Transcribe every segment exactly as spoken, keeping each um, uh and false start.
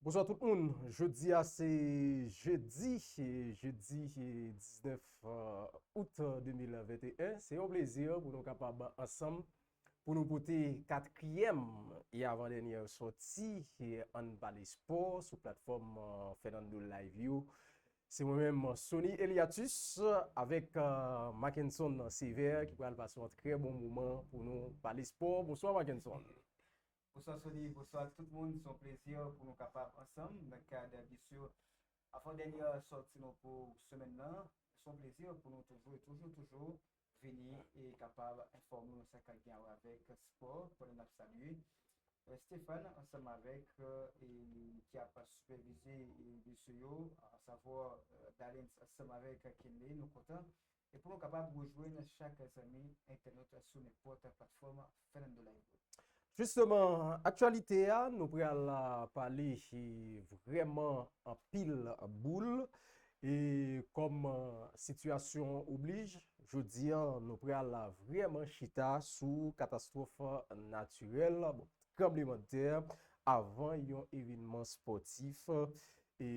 Bonswa tout moun. Jodi a se jedi, jedi diznèf out de mil venteyen. Se yon plezi pou nou kapab ansanm pou nou pote katriyèm e avan dènyè sòti Ann Pale Spò sou platfòm Fernando Live yo. Se mwen menm, Sony Eliatus, avèk Mackenson Sévère ki pral pase yon trè bon moman pou nou pale spò. Bonswa Mackenson. Bonswa Sony, bonswa tout moun. Se yon plezi pou nou kapab ansanm nan kad, byen si, avan dènyè sòti nou pou semèn nan. Se yon plezi pou nou toujou e toujou, toujou vini e kapab enfòme nou sa k ap gen a wè avèk spò pandan n ap salye Stéphane ansanm avèk e ki ap sipèvize e mesye yo, asavwa Dalens ansanm avèk Kenley. Nou kontan e pou nou kapab rejwenn chak zanmi entènot sou nenpòt platfòm Fernando Live. Jisteman, aktyalite a, nou pral pale vrèman anpil boul. E kòm sitiyasyon oblij, jodi a, nou pral vrèman chita sou katastwòf natirèl, bon, tranblemanntè, avan yon evènman spòtif. E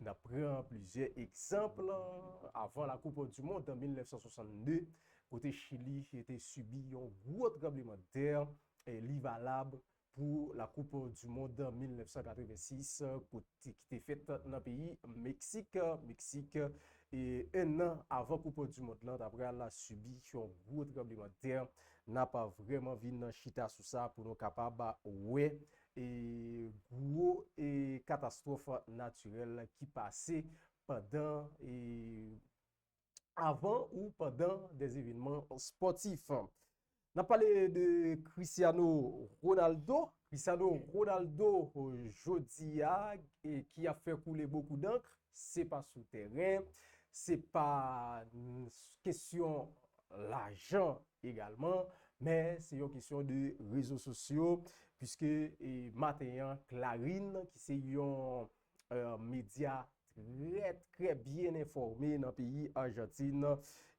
n ap pran plizyè egzanp avan la Coupe du Monde an mil nèf san swasann de, kote Chili te sibi yon gwo tranblemanntè. E li valab pou la Coupe du Monde mil nèf san katrevensis, kote ki te fèt nan peyi Meksik. Meksik, e, en an avan Coupe du Monde lan, ta pral sibi yon gwo tranblemanntè. N ap vrèman vin chita sou sa pou nou kapab wè e gwo e katastwòf natirèl ki pase pandan e avan ou pandan des evènman spòtif. N ap pale de Cristiano Ronaldo. Cristiano Ronaldo, jodi a, e ki ap fè koule bokou dankr, se pa sou tèren, se pa kesyon lajan egalman, men se yon kesyon de rezo sosyo, piske e, maten an, Clarín, ki se yon e, medya trè, trè byen enfòme nan peyi Ajantin,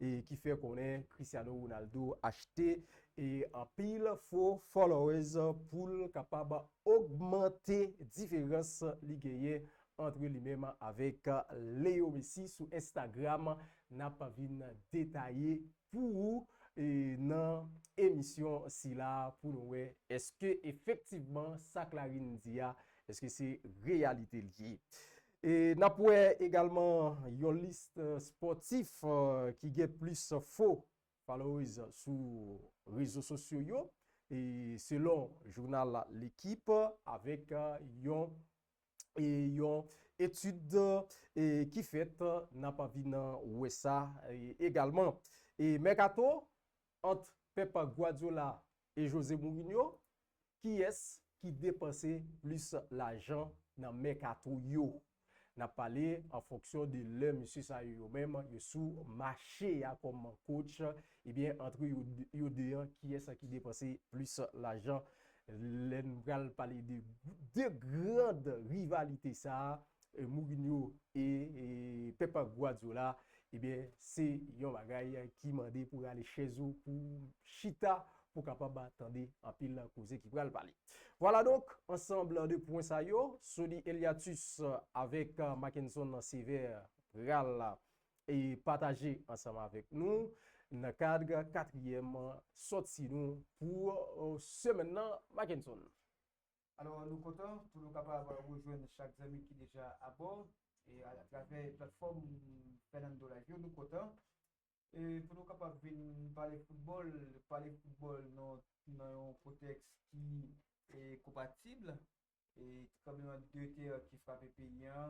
e ki fè konnen Cristiano Ronaldo achte e anpil fo followers pou l kapab ogmante diferans li genyen ant li menm avèk Leo Messi sou Instagram. N ap vin detaye pou ou e nan emisyon sila pou nou wè èske efektivman sa Clarín di a, èske se reyalite l ye. E n ap wè egalman yon lis spòtif e, ki gen plis fo followers sou rezo sosyo yo, e selon jounal L'Équipe, avèk e, yon e yon etid e ki fèt, n ap vin wè sa e egalman. E mèkato ant Pep Guardiola e Jose Mourinho, kiyès ki depanse plis lajan nan mèkato yo? N ap pale an fonksyon de lè mesye sa yo, yo menm, yo sou mache a kòm coach. Ebyen, antre yo, yo de an, kiyès ki depanse plis lajan? Lè n pral pale de de grand rivalite sa a, e, Mourinho e, e Pep Guardiola, ebyen, se yon bagay ki mande pou rale chèz ou, pou chita, pou kapab tande anpil koze ki pral pale. Vwala donk, ansanm de pwen sa yo, Sony Eliatus avèk Mackenson Sévère pral e pataje ansanm avèk nou nan kad katriyèm sòti nou pou e, semèn nan, Mackenson. Alò, nou kontan pou nou kapab rejwenn chak zanmi ki deja abò e atravè platfòm Fernando Live yo, nou kontan e pou nou kapab vin pale foutbòl, pale foutbòl nan, nan yon kontèks ki e, konpatib e tranblemanntè ki frape peyi a,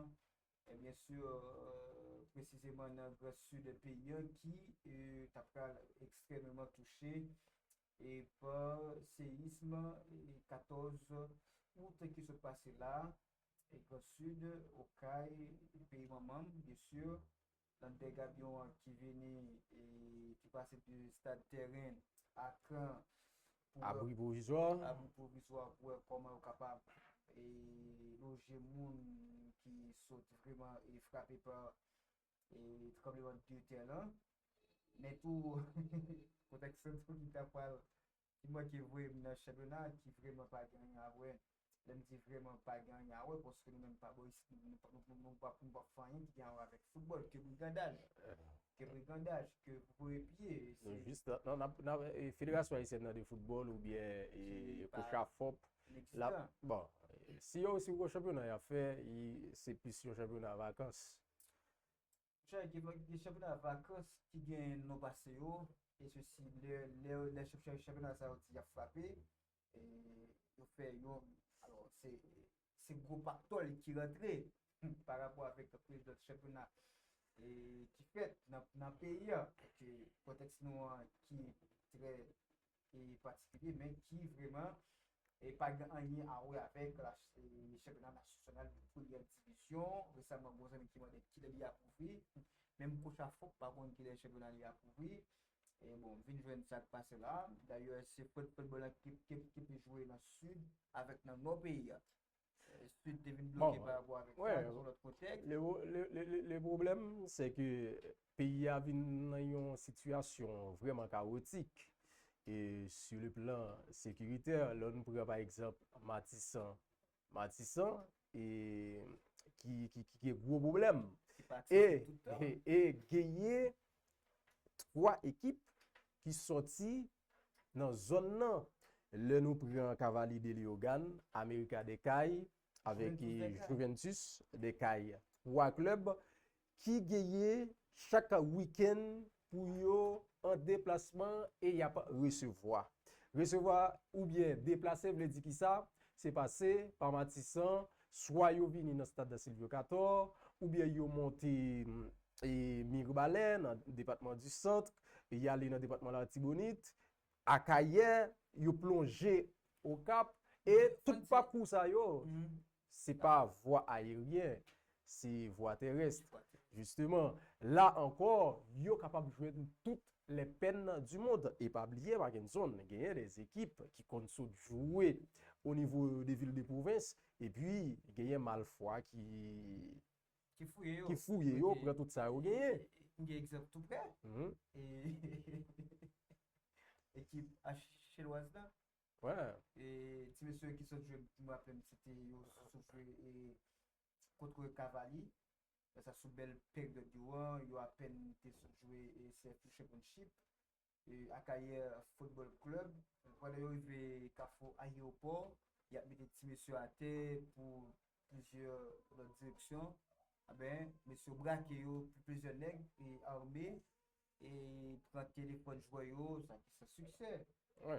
e byen si, e, presizeman nan Gran Sid peyi a ki e, ta pral ekstrèmeman touche e pa seyism e katòz out ki sot pase la, e Gran Sid, Okay, peyi manman m, byen si, Lander Gabion an ki vini e ki pase de stad tèren Akan pou wè Abri pwovizwa. Abri pwovizwa pou wè kòman yo kapab e loje moun ki sot vrèman e frape pa e tranblemanntè lan. Men tou kontèks tou ki ta pral ki manke voye m nan chanpyona ki vrèman pa gen anyen a wè Lè m di vrèman pa gen anyen a wè, paske nou menm pa bò isit, nou pa, nou, nou, nou pa, nou pa fè anyen ki gen a wè avèk foutbòl, ke brigandaj. Ke brigandaj, ke poupouye pye. Se jis nan, nan, nan, e, Federasyon Ayisyèn nan de Foutbòl oubyen e, Kochafòp. Bon, si yo, si yon chanpyona y ap fè, se plis yon chanpyona vakans. Gen chanpyona vakans ki gen non pase yo, e sesi lè, lè, lè chanpyona sa yo di y ap frape, e yo fè yon, alò, se, se gwo paktòl ki rantre pa rapò avèk anpil lòt chanpyona e ki fèt nan, nan peyi a. Paske kontèks nou an ki trè e patikilye, men ki vrèman e pa gen anyen a wè avèk la, e chanpyona nasyonal de premyè divizyon. Resaman, gon zanmi ki mande kilè li ap ouvri. Menm Kochafòp pa konn kilè chanpyona li ap ouvri. E bon, vin jwenn sa k pase la. Dayè, se fout-, foutbòl la ki, ki, ki pi jwe nan sid avèk nan nò peyi a. Sid te vin bloke pa rapò avèk sa, se yon lòt kontèks. Le, le, le, le, le pwoblèm, se ke peyi a vin nan yon sitiyasyon vrèman kawotik. E sou le plan sekiritè, lè nou pran pa egzanp Matisan, Matisan, e ki, ki, ki gen gwo pwoblèm. E, e, e genyen twa ekip ki sòti nan zòn nan. Lè nou pran Cavaliers de Léogâne, América de Cali, avèk Juventus de Cali. Twa klèb ki genyen chak wikenn pou yo an deplasman e y ap resevwa. Resevwa oubyen deplase vle di kisa? Se pase pa Matisan, swa yo vini nan stad Silvio Cator, oubyen yo monte, e, Mirebalais nan depatman di Sant, y ale nan depatman Latibonit, Akayè, yo plonje Okap, e tout pakou sa yo, se pa vwa ayeryen, se vwa terès. Jisteman, la ankò, yo kapab jwenn tout les peines du monde. E pa bliye, Mackenson, genyen de ekip ki konn sot jwe o nivo de vil de pwovens, epi genyen malfwa ki, ki fouye yo, ki fouye yo, pran tout sa yo genyen. M gen egzanp tou prè. E, ekip Achelwaz la. E ti mesye ki sot jwe, m raple m, se te yo sot jwe, e, kont Cavaliers. Lè sa sou bèl peryòd yo an, yo apèn te sot jwe, e, C F L Championship. E, Akayè Football Club. Pandan yo rive Kafou Ayewopò, y ap mete ti mesye atè pou plizyè lòt direksyon. Enben, mesye yo brake yo, plizyè nèg, e, ame, e pran telefòn jwè yo, sa ki san siksè. E,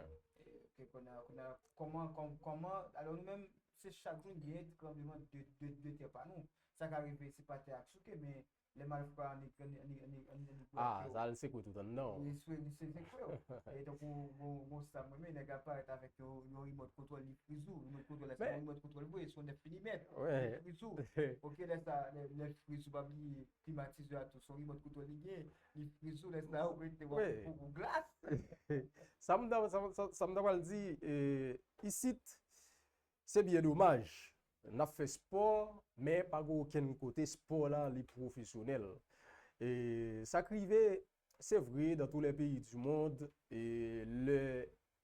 ok, kounye a, kounye a, kòman, kòm-, kòman, alò nou menm, se chak jou n gen tranbleman de, de, de tè pa nou. Sa ka rive, se pa tè a k souke, men lè malfra annik, annik, annik, annik, annik blòke yo. Ah, sa l sekwe tout anndan. Li sekwe, li se-, sekwe yo. E tankou, bon, bon, sa mwen, men nèg ap parèt avèk yon, yon remote control, li friz ou. Remote control, lè sa, yon remote control vre, se yon nèf milimèt. Li friz ou. Ok, lè sa, lè, lè l friz ou, pa bliye, klimatizè a tou, se yon remote control li gen, li friz ou, lè sa, ou rete, w ap fou pou glas. Sa m ta, sa, sa, sa m ta pral di, e, isit, se byen domaj. N ap fè spò, men pa gen okenn kote spò la li pwofesyonèl. E sa k rive, se vre, dans tous les pays du monde, e lè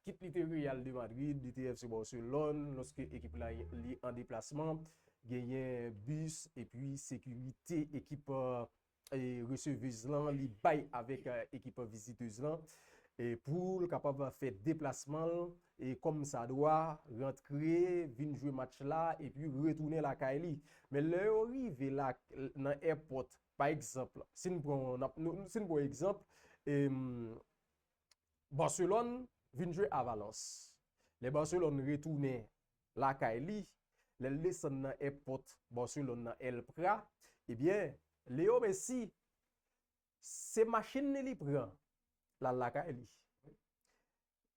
kit li te Real de Madrid, li te F C Barcelone, lòske ekip la li an deplasman, genyen bis epi sekirite ekip, e, e, resevez lan, li bay avèk, e, ekip vizitez lan, e, pou l kapab fè deplasman l, e, kòm sa dwa, rantre, vin jwe match la, epi retounen lakay li. Men lè yo rive la, nan èpòt, pa egzanp, si n pran, n ap, nou, si n pran egzanp, em, Barcelone vin jwe a Valence. Lè Barcelone retounen lakay li, lè l desann nan èpòt Barcelone nan El Prat, ebyen, Leo Messi, se machin li li pran, l al lakay li.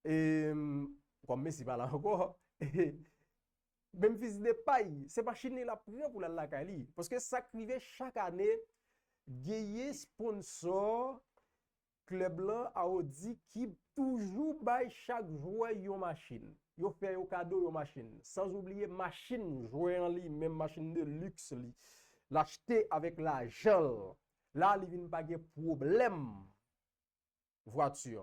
E, kòm Messi pa la ankò, Memphis Depay, se machin li l ap pran pou l al lakay li. Paske sa k rive chak ane, genyen sponsò klèb lan, Audi, ki toujou bay chak jwè yon machin. Yo fè yo kado yon machin. San oubliye machin jwè an li menm, machin de luxe li, l achte avèk lajan l. La, li vin pa gen pwoblèm vwati.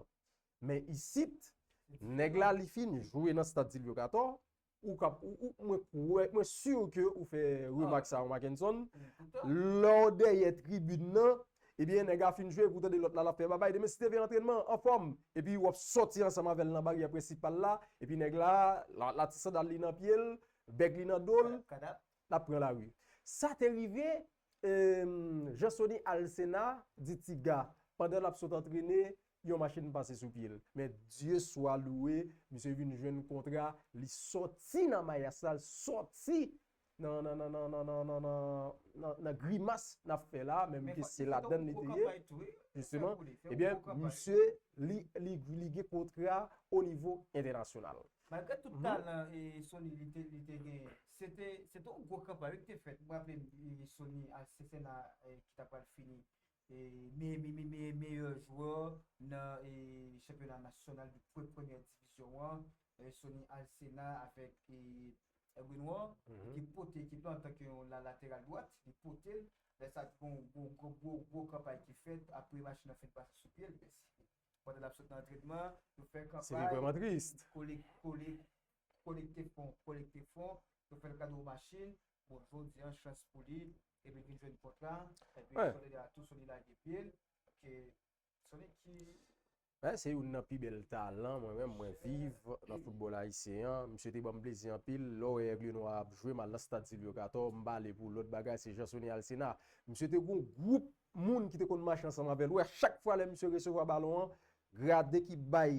Men isit, nèg la, li fin jwe nan stad Silvio Cator, ou kap, ou, ou, mwen kwè, mwen si ke ou fè remak sa, Mackenson. Lè w dèyè tribin nan, ebyen, nèg la fin jwe, pou tande lòt la, l ap fè babay. Demen, si te vin antrenman, anfòm, epi w ap sòti ansanm avè l nan baryè prensipal la, epi nèg la, la, la ti sandal li nan pye l, bèg li nan do l, l ap pran lari. Sa te rive, eh, Jean Sony Alcena, di Tiga, pandan l ap sot antrene, yon machin pase sou pye l. Men Dye swa louwe, misye vin jwenn kontra, li sòti nan mayas la, l sòti nan, nan, nan grimas n ap fè la, menm ke se ladann li te ye, jisteman, ebyen, misye, li, li, li gen kontra o nivo entènasyonal. Malgre tout talan e Sony li te, li te genyen, se te, se te yon gwo kanpay wi ki te fèt. Mwen raple m, e, Sony Alcena, e, ki ta pral fini e, me, me, me, me, meyè jwè nan e, chanpyona nasyonal de pre-, premyè divizyon an, e, Sony Alcena avèk e, Erwin Ward, ki pote ekip la antanke yon la, lateral dwat, li pote l. Lè sa, gwo, gwo, gwo, gwo, gwo kanpay ki fèt, apre machin nan fin pase sou pye l, men si pandan l ap sot nan antrenman, yo fè kanpay, vrèman tris. Kole, kole, kolekte fon, kolekte fon, yo fè l kado machin, bon, jodi an, chans pou li, epi l vin jwenn kontra, epi Sony la tou, Sony lage pye l, ke Sony ki Men se youn nan pi bèl talan mwen menm mwen viv nan foutbòl ayisyen an. Misye te ban m plezi anpil. Lè w wè Aigle Noir ap jwe, m al nan stad Silvio Cator, m pale pou lòt bagay, se Jean Sony Alcena. Misye te gon gwoup moun ki te konn mache ansanm avè l. Ou wè, chak fwa lè misye resevwa balon an, grade ki bay,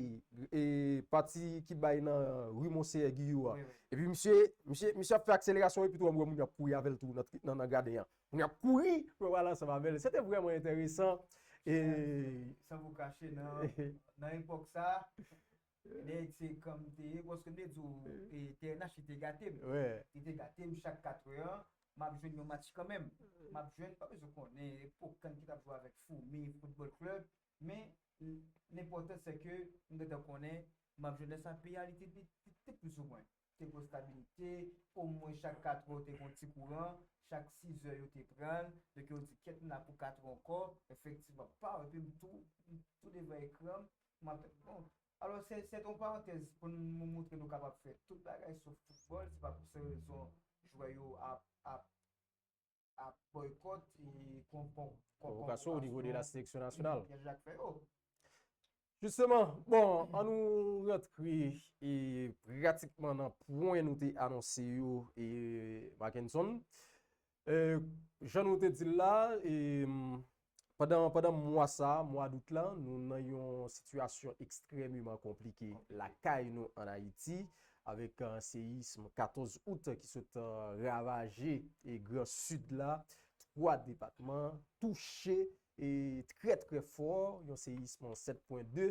e, pati ki bay nan ri Monseyè Giyou a. Epi misye, misye, misye ap fè akselerasyon, epi tou, w wè moun yo ap kouri avè l tou nan, nan, nan graden an. Moun yo ap kouri pou yo pale ansanm avè l. Se te vrèman enteresan. E San, san, san vou kache, nan, nan epòk sa, nèg se kòm te ye, paske m te di w, e, T N H li te gate m. Li te gate m chak katrè an, m ap jwenn yon match kanmenm. M ap jwenn, pa bezwen konnen epòk kan ki t ap jwe avèk Foumi Football Club, men lenpòtan se ke m gentan konnen m ap jwenn lè sa peyi a li te, li te, li te plizoumwen te gen stabilite, omwen chak katrè ou te gen yon ti kouran, chak sizè yo te pran l, donk yo di kèt m la pou katrè ankò, efektivman, paw, epi m tou, m tou devan ekran m, m ap tann, bon. Alò, se, se yon parantèz pou n mou-, moutre nou kapab fè tout bagay sof foutbòl, se pa pou se rezon jwè yo ap, ap ap bòykòt e kon, kon, konvokasyon o nivo de la seleksyon nasyonal. Jan Jacques fè yo. Jisteman, bon, an nou rantre e pratikman nan pwen nou te anonse yo e Mackenson. E, jan nou te di l la, e, pandan, pandan mwa sa, mwa dout la, nou nan yon sitiyasyon ekstrèmeman konplike lakay nou ann Ayiti, avèk, e, seyism katòz out ki sot, e, ravaje e Gran Sid la, twa depatman touche e trè, trè fò, yon seyism sèt pwen de.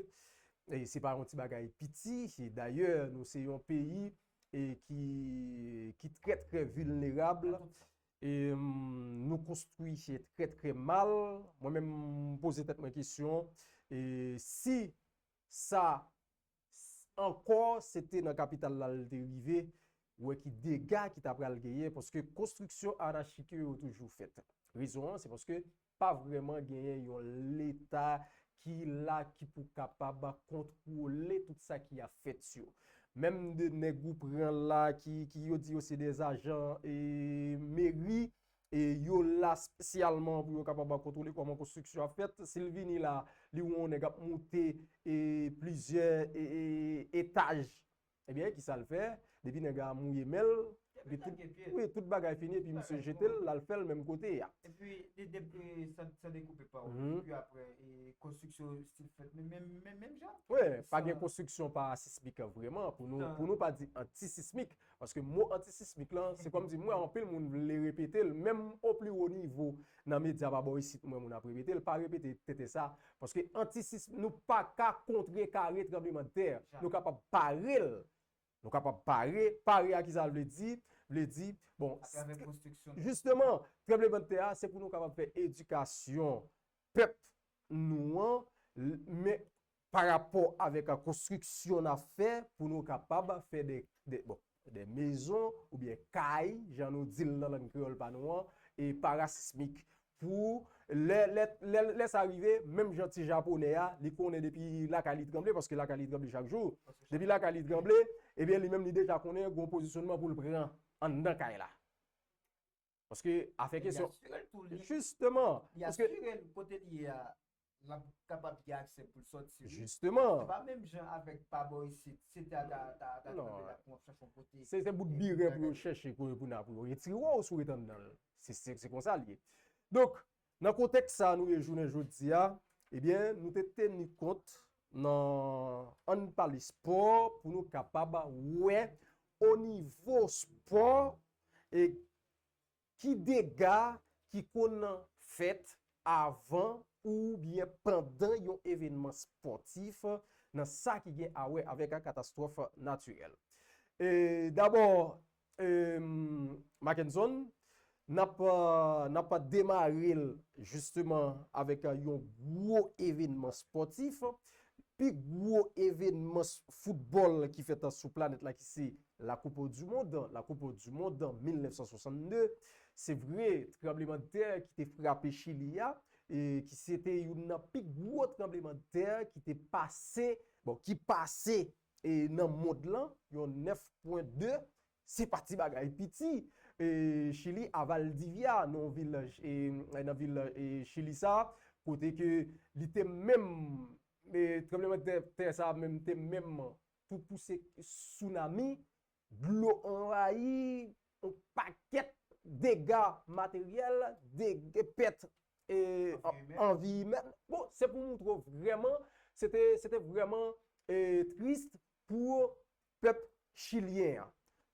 E se pa yon ti bagay piti. E dayè, nou se yon peyi e ki, ki trè, trè vilnerab. E, mm, nou konstwi trè, trè mal. Mwen menm, m poze tèt mwen kesyon, e si sa s-, ankò, se te nan kapital la l te rive, ou wè ki dega ki ta pral genyen, paske konstriksyon anachik yo, yo toujou fèt. Rezon an, se paske pa vrèman genyen yon leta ki la, ki pou kapab kontwole tout sa ki ap fèt yo. Menm de nèg ou pran la, ki, ki yo di yo se de ajan e meri, e yo la espesyalman pou yo kapab kontwole kòman konstriksyon ap fèt. Si l vini la, li wè yon nèg ap moute e plizyè e, e, etaj, ebyen, kisa l fè? Depi nèg la mouye men l, epi tout, wi, tout bagay fini, epi misye jete l, l al fè l menm kote a. Epi, de, de, e, san, san dekoupe pawòl, epi apre, e, konstriksyon yo stil fèt, men, men, men, menm jan. Wi, pa gen konstriksyon parasismik vrèman, pou nou, pou nou pa di antisismik, paske mo antisismik lan, se kòmsi m wè anpil moun vle repete l, menm o pli wo nivo nan medya pa bò isit, m wè moun ap repete l, pa repete tenten sa, paske antisism, nou pa ka kontrekare tranblemanntè, nou kapab pare l. Nou kapab pare, pare a ki sa l vle di? Vle di, bon, atravè konstriksyon. Jisteman, tranblemanntè a, se pou nou kapab fè edikasyon pèp nou an, l-, men pa rapò avèk, a, konstriksyon n ap fè pou nou kapab fè de, de, bon, de mezon oubyen kay, jan nou di l nan lang kreyòl pa nou an, e parasismik. pou lè, lè, lè, lè sa rive, menm jan ti Japonè a, li konnen depi lakay li tranble, paske lakay li tranble chak jou. Depi lakay li tranble, ebyen, li menm li deja konnen gen yon pozisyonman pou l pran anndan kay la. Paske afè kesyon. Li asire l tou, li, jisteman, li paske asire l kote li ye a, l ap kapab gen aksè pou l sòti, wi. Jisteman. Se pa menm jan avèk pa bò isit, se ta, ta, ta, ta tranble la pou w ap chache yon kote. Se, se bout biren pou yo chèche pou, pou, pou yo retire w si w ret anndan l. Se, se, se konsa l ye. Donk, nan kontèks sa a nou ye jounen jodi a, ebyen, nou te teni kont nan ann pale spò pou nou kapab wè o nivo spò e ki dega ki konn fèt avan oubyen pandan yon evènman spòtif nan sa ki gen a wè avèk katastwòf natirèl. E, dabò, e, Mackenson, n ap, n ap demare l jisteman avèk yon gwo evènman spòtif. Pi gwo evènman s-, foutbòl ki fèt sou planèt la, ki se La Coupe du Monde, La Coupe du Monde mil nèf san swasann de, se vre, tranblemanntè ki te frape Chili a, e ki se te youn nan pi gwo tranblemanntè ki te pase, bon, ki pase, e, nan mond lan, yon nèf pwen de, se pa ti bagay piti. E, Chili, a Valdivia, nan yon vil, e, nan vil, e, Chili sa, kote ke li te menm, e, tranblemanntè, tè sa menm te menm tou pouse sounami, dlo anvayi, yon pakèt dega materyèl, dega, pèt, e, anvi imèn. Bon, se pou montre w vrèman, se te, se te vrèman, e, tris pou pèp chilyen an.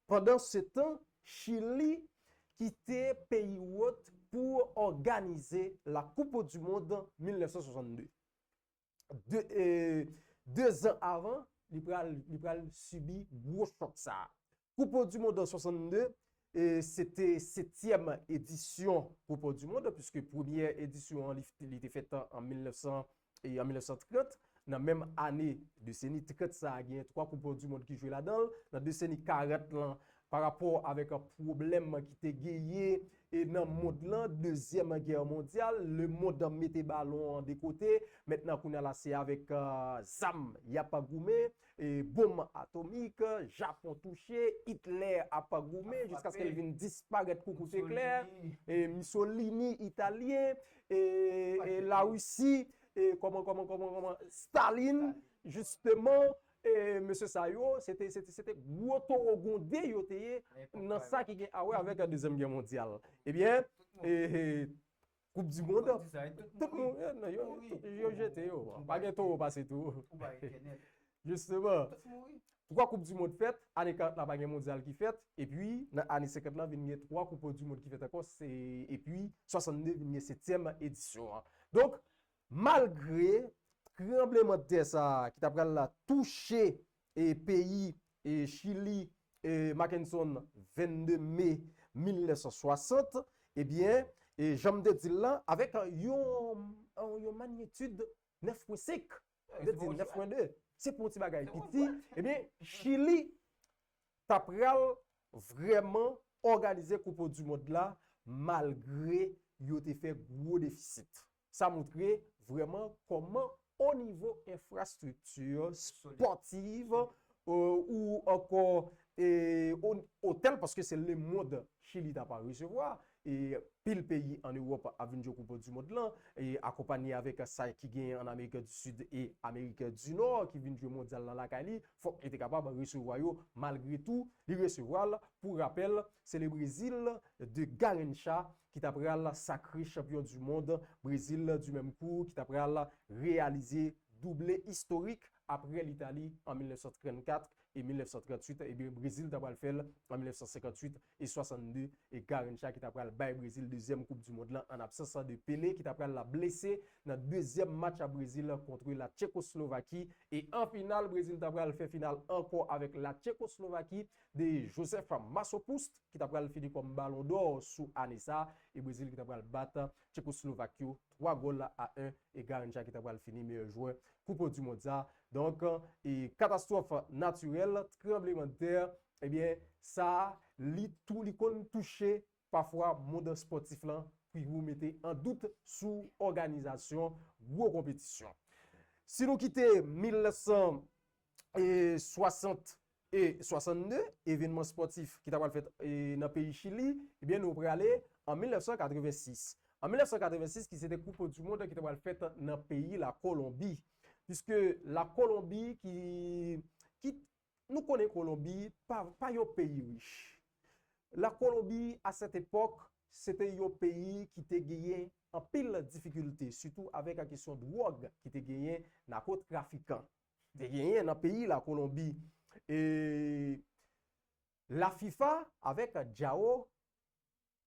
Pandansetan, Chili kite peyi wòt pou òganize La Coupe du Monde mil nèf san swasann de. De, e, de zan avan, li pral, li pral sibi gwo chòk sa a. Coupe du Monde an swasann de, e, se te setyèm edisyon Coupe du Monde, piske premyè edisyon an, li, li te fèt an, an mil nèf san, e, an mil nèf san trant. Nan menm ane, deseni trant sa a, genyen twa Coupe du Monde ki jwe ladan l. Nan deseni karant lan, pa rapò avèk pwoblèm ki te genyen, e, nan mond lan, Dezyèm Gè Mondyal, lemonn mete balon an de kote. Mentnan, kounye a la, se avèk, e, zam y ap goumen, e, bonm atomik, Japon touche, Itlè ap goumen jiskaske l vin disparèt kou kout eklè, e, Mussolini italyen, e, e, Larisi, e, kòman, kòman, kòman, kòman, Stalin, jisteman, e, mesye sa yo, se te, se te, se te gwo towo gwonde yo te ye nan sa ki gen a wè avèk Dezyèm Gè Mondyal. Ebyen, e, e, Koup di mond, tout moun, e, non, yo, yo jete yo. Pa gen towo pase tou. Jisteman, twa Koup di mond fèt, ane karant la pa gen mondyal ki fèt, epi nan ane senkant lan vin gen twa Koup di mond ki fèt ankò, se, epi swasann de vin gen setyèm edisyon an. Donk, malgre tranblemanntè sa a ki ta pral la touche, e, peyi, e, Chili, e, Mackenson, vennde me mil nèf san swasant, ebyen, e, jan m te di l lan, avèk yon, yon manyetid nèf pwen senk, m te di nèf pwen de, se pa yon ti bagay piti. Ebyen, Chili ta pral vrèman òganize Koup di mond la, malgre yo te fè gwo defisit. Sa montre vrèman kòman o nivo enfrastrikti spòtiv, e, ou ankò, e, o-, otèl, paske se lemonn Chili ta pral resevwa, e pil peyi an Ewòp ap vin jwe Koup di mond lan, e akonpanye avèk sa ki genyen an Amerik di Sid e Amerik di Nò ki vin jwe mondyal lan lakay li, fòk li te kapab resevwa yo. Malgre tou, li resevwa l. Pou rapèl, se le Brezil de Garrincha ki ta pral sakre chanpyon di mond. Brezil, du menm kou, ki ta pral reyalize double istorik apre Litali an mil nèf san trannkat e mil nèf san tranntuit, ebyen, Brezil ta pral fè l an mil nèf san senkantuit e swasann de, e Garrincha ki ta pral bay Brezil dezyèm Koup di mond lan an absans de Pele, ki ta pral la blese nan dezyèm match a Brezil kont la Tchekoslovaki. E an final, Brezil ta pral fè final ankò avèk la Tchekoslovaki de Josef Masopust, ki ta pral fini kòm Balon dò sou ane sa, e Brezil ki ta pral bat Tchekoslovak yo twa gòl a en, e Garrincha ki ta pral fini meyè jwè Koup di mond sa. Donk, e katastwòf natirèl, tranblemanntè, ebyen, sa, li tou, li konn touche pafwa mond spòtif lan pou yo mete an dout sou òganizasyon gwo konpetisyon. Si nou kite mil nèf san swasant e swasannde, evènman spòtif ki ta pral fèt e, nan peyi Chili, ebyen nou prale an mil nèf san katrevensis. An mil nèf san katrevensis, ki se te Koup di Mond ki ta pral fèt nan peyi Lakolonbi. Piske Lakolonbi ki, ki nou konnen Kolonbi pa, pa yon peyi rich. Lakolonbi, a sèt epòk, se te yon peyi ki te genyen anpil difikilte, sitou avèk kesyon dwòg ki te genyen, nakotrafikan. Te genyen nan peyi Lakolonbi. E la fifa avèk João,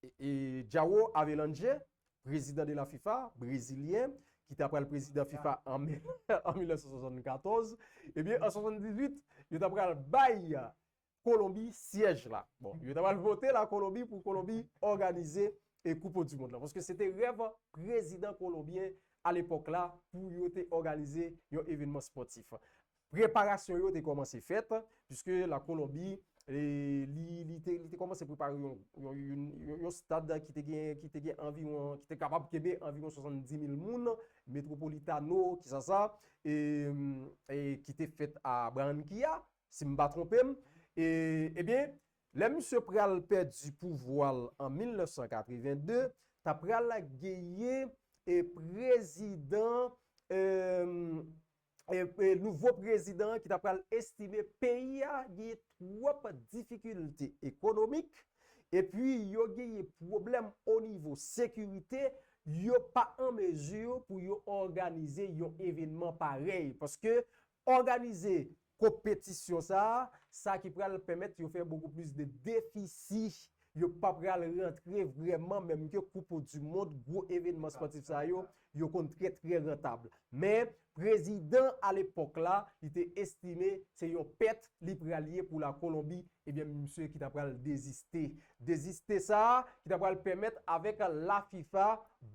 e, e João Havelange, prezidan de la fifa, brezilyen, ki ta pral prezidan fifa an, an mil nèf san swasannkatòz, ebyen, an swasanndizuit, yo ta pral bay Kolonbi syèj la. Bon, yo ta pral vote Lakolonbi pou Kolonbi òganize e Koup di Mond lan. Paske se te rèv prezidan kolonbyen a lepòk la pou yo te òganize yon evènman spòtif. Preparasyon yo te kòmanse fèt, piske Lakolonbi, e, li, li te, li te kòmanse prepare yon, yon, yon, yon, yon stad ki te gen, ki te gen anviwon, ki te kapab kenbe anviwon swasanndis mil moun, Metropolitano, ki sa sa, e, e ki te fèt a Barranquilla, si m pa twonpe m. E, ebyen, lè misye pral pèdi pouvwa l an mil nèf san katrevenn de, ta pral genyen e prezidan, e, e, e nouvo prezidan ki ta pral estime peyi a genyen twòp difikilte ekonomik, epi yo genyen pwoblèm o nivo sekirite, yo pa an mezi pou yo òganize yon evènman parèy. Paske òganize konpetisyon sa a, sa ki pral pèmèt yo fè bokou plis de defisi, yo pa pral rantre vrèman menm ke Koup di Mond, gwo evènman spòtif sa yo, yo konn trè, trè rantab. Men, prezidan a lepòk la, li te estime se yon pèt li pral ye pou Lakolonbi, ebyen, misye ki ta pral deziste. Deziste sa a, ki ta pral pèmèt avèk la fifa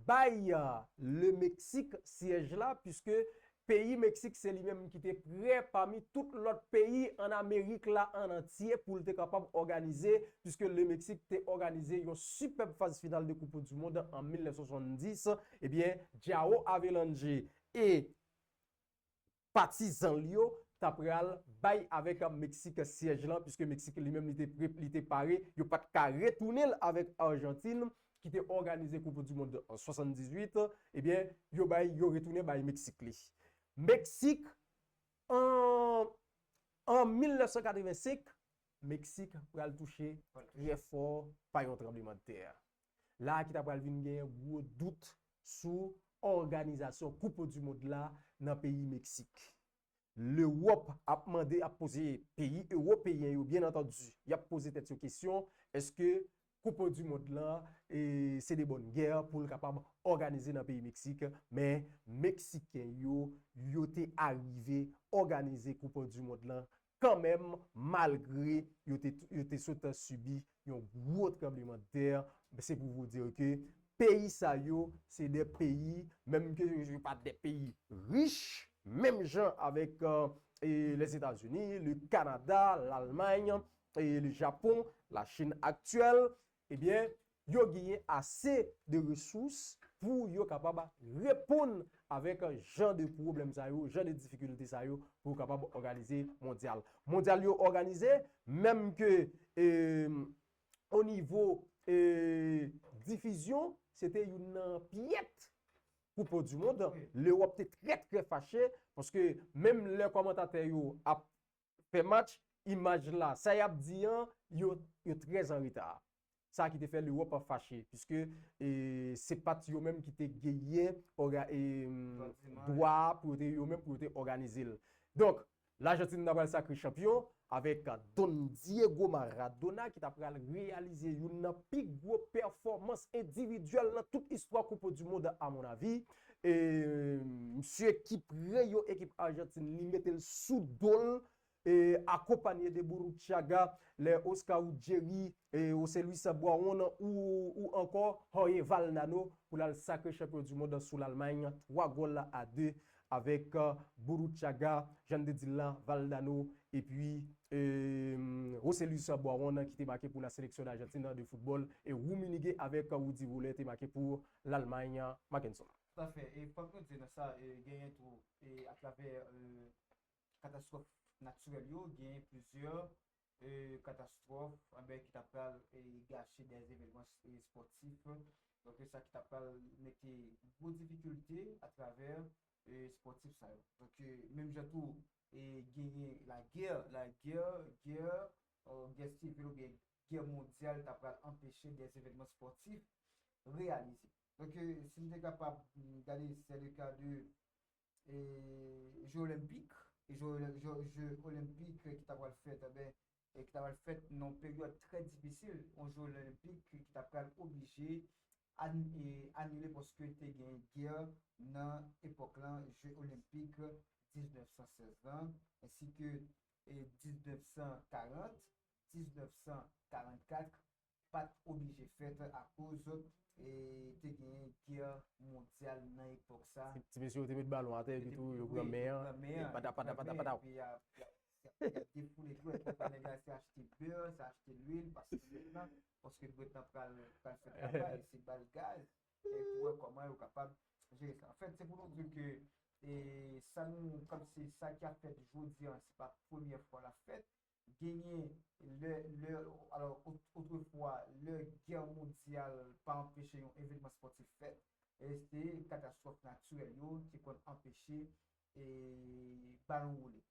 bay, e, le Meksik syèj la, piske peyi Meksik se li menm ki te prè pami tout lòt peyi ann Amerik la ann antye pou l te kapab òganize, piske le Meksik te òganize yon sipèb faz final de Koup di Mond an mil nèf san swasanndis, ebyen, João Havelange e patizan l yo ta pral bay avèk Meksik syèj lan, piske Meksik li menm li te pre, li te pare, yo pa t ka retounen l avèk Ajantin, ki te òganize Koup di Mond an swasanndizwit, ebyen, yo bay, yo retounen bay Meksik li. Meksik, an, an mil nèf san katrevensenk, Meksik pral touche trè fò pa yon tranblemanntè. La a ki ta pral vin genyen gwo dout sou òganizasyon Koup di Mond la nan peyi Meksik. Lewòp ap mande, ap poze, peyi ewopeyen yo, byen antandi, y ap poze tèt yo kesyon, èske Koup di Mond lan, e, se de bòn gè pou l kapab òganize nan peyi Meksik, men Meksiken yo, yo te arive òganize Koup di Mond lan kanmenm, malgre yo te, yo te sot sibi yon gwo tranblemanntè. Se pou vous dire ke peyi sa yo, se de peyi, menm ke yo pa de peyi rich, menm jan avèk, e, Lèzetazini, le Kanada, Lalmay, e, le Japon, la Chin aktyèl, ebyen, yo genyen ase de resous pou yo kapab reponn avèk jan de pwoblèm sa yo, jan de difikilte sa yo, pou yo kapab òganize mondyal. Mondyal yo òganize, menm ke, e, o nivo, e, difizyon, se te youn nan pyèt Koup di Mond. Lewòp te trè, trè fache, paske menm lè kòmantatè yo ap fè match, imaj la, sa y ap di an, yo, yo trè an reta. Sa ki te fè Lewòp fache, piske, e, se pa t yo menm ki te genyen òga, e, dwa pou yo te, yo menm pou yo te òganize l. Donk, Lajantin ta pral sakre chanpyon avèk Don Diego Maradona ki ta pral reyalize youn nan pi gwo pèfòmans endividyèl nan tout istwa Koup di Mond, a mon avi. E, misye ki pran yon ekip Ajantin, li mete l sou do l, e, akonpanye de Burruchaga, lè Oscar Ruggieri, e, José Luis Boaron ou, ou ankò Jorge Valdano pou l al sakre chanpyon di mond sou Lalmay, twa gòl a de avèk, e, Burruchaga, jan n te di l lan, Valdano epi e, Roselus Boiron ki te make pou la sélection d'Argentine de football, e Rummenigge avèk Rudy Voller te make pou Lalmay. Mackenson. Toutafè. E fòk nou di nan sa, e, genyen tou, e, atravè e, katastwòf natirèl yo, genyen plizyè e, katastwòf, anben, ki ta pral e, gache dè evènman e, spòtif. Donk, e sa ki ta pral mete gwo difikilte atravè e, spòtif sa yo. Donk, e, menm jan tou, e, genyen lagè, lagè, gè, e, gè sivil oubyen gè mondyal ta pral anpeche dè evènman spòtif reyalize. Donk, e, si n te kapab mm, gade, se le ka de e, je olenpik, e je, je, je olenpik ki ta pral fèt, enben, e ki ta pral fèt nan yon peryòd trè difisil, yon je olenpik ki ta pral oblije an, e, anile paske te gen gè nan epòk lan, je olenpik diznèf san sèz lan, ensi ke e, diznèf san karant, diznèf san karannkat, pa t oblije fèt akoz e, te gen gè mondyal nan epòk sa. Ti, ti mesye yo te met balon atè epi tou, yo pran men an. Pata, pata, pata, pata. Epi y a, y a, y a, y a defoule dwèt. Nèg la se achte bè, se achte lwil, paske bwèt lan, paske bwèt lan pral, pral fèt travay, se ba l gaz, e pou wè kòman yo kapab jere sa. Anfèt, se pou nou di ke e, sa nou, kòm se sa ki ap fèt jodi an, se pa premyè fwa l ap fèt. Genyen lè, lè, alò, ot-, otrefwa, lè gè mondyal pa anpeche yon evènman spòtif fèt, e se katastwòf natirèl yo ki konn anpeche e, balon woule.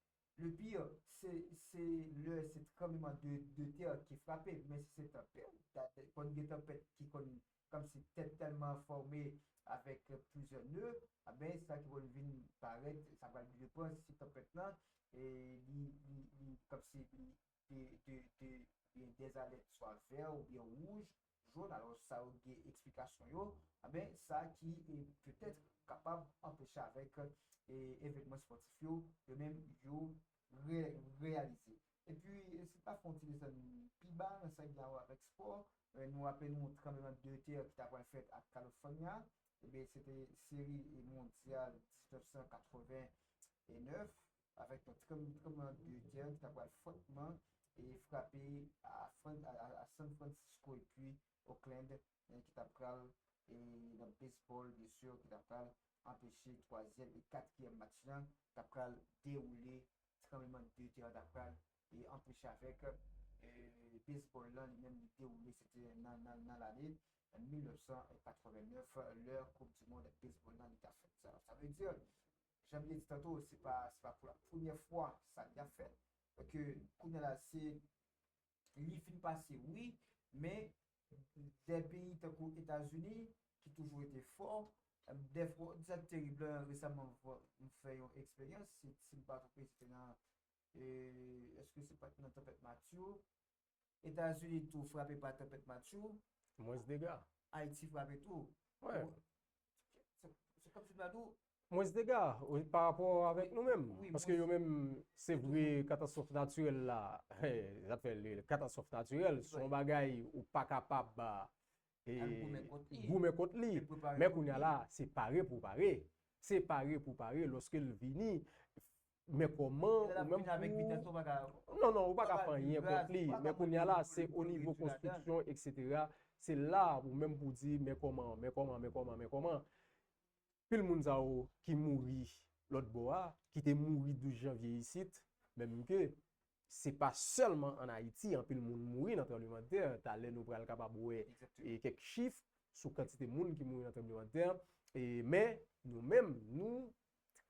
Le pire, se, se lè se tranbleman de, de tè ki frape, men si se tanpèt, da-, konn gen tanpèt ki konn kòmsi tèt tèlman fòme avèk plizyè ne, a ben, sa ki pral vin parèt, sa pral vin pran si tanpèt lan, e li, li, li, kòmsi li de, de, de, gen dèzalèt swa vè oubyen wouj, jòn, alò sa yo gen eksplikasyon yo, a ben, sa ki e, petèt kapab anpeche avèk e, evènman spòtif yo, yo menm yo re-, reyalize. Epi, e, si n ta fè yon ti desann pi ba nan sa ki gen a wè avèk spò, e, nou raple nou tranblemann de tè ki ta pral fèt ak California, ebyen, se te seri mondyal diznèf san katrevennnèf, avèk yon tranblemann de tè ki ta pral fòtman e frape a, Fran-, a, a, a San Francisco epi Oakland, e, ki ta pral, e, nan baseball, byen si, ki ta pral anpeche twazyèm e katriyèm match lan, ta pral dewoule, tranblemann de tè an ta pral, e, anpeche avèk, e, baseball lan, li menm, li dewoule, se te nan, nan, nan lane mil nèf san katrevennnèf, lè Koup di Mond baseball lan, li ta fèt. Sa, sa vle di, jan m te di tanto, se pa, se pa pou la premyè fwa sa ki ap fèt. Paske, kounye a la, se li fin pase, wi, men dè peyi tankou Etazini, ki toujou rete fò, dèfwa, sa k terib la, resaman, m fè yon eksperyans, si, si m pa twonpe, se te nan, e, èske se pa t nan tanpèt Matthew? Etazini tou frape pa tanpèt Matthew. Mwens dega. Ayiti frape tou. Wè. Se, se kòmsi m ta di w, mwens dega, wi, pa rapò avèk nou menm. Wi, paske mwens yo menm, se vre, katastwòf natirèl la, sa fè le katastwòf natirèl, se yon bagay ou pa kapab, e, al goumen kont li. Goumen kont li. Men prepare kont li. Men kounye a la, se pare pou pare. Se pare pou pare. Lòske l vini, men kòman ou menm pou... Non, non, ou pa ka fè anyen kont li. Men kounye a la, se o nivo konstriksyon, etsetera. Se la ou menm pou di, men kòman, men kòman, men kòman, men kòman. Pil moun sa yo ki mouri lòt bò a, ki te mouri douz janvye isit, menm ke se pa sèlman ann Ayiti, anpil moun mouri nan tranblemanntè. Talè nou pral kapab wè, e, kèk chif sou kantite moun ki mouri nan tranblemanntè. E, men, nou menm, nou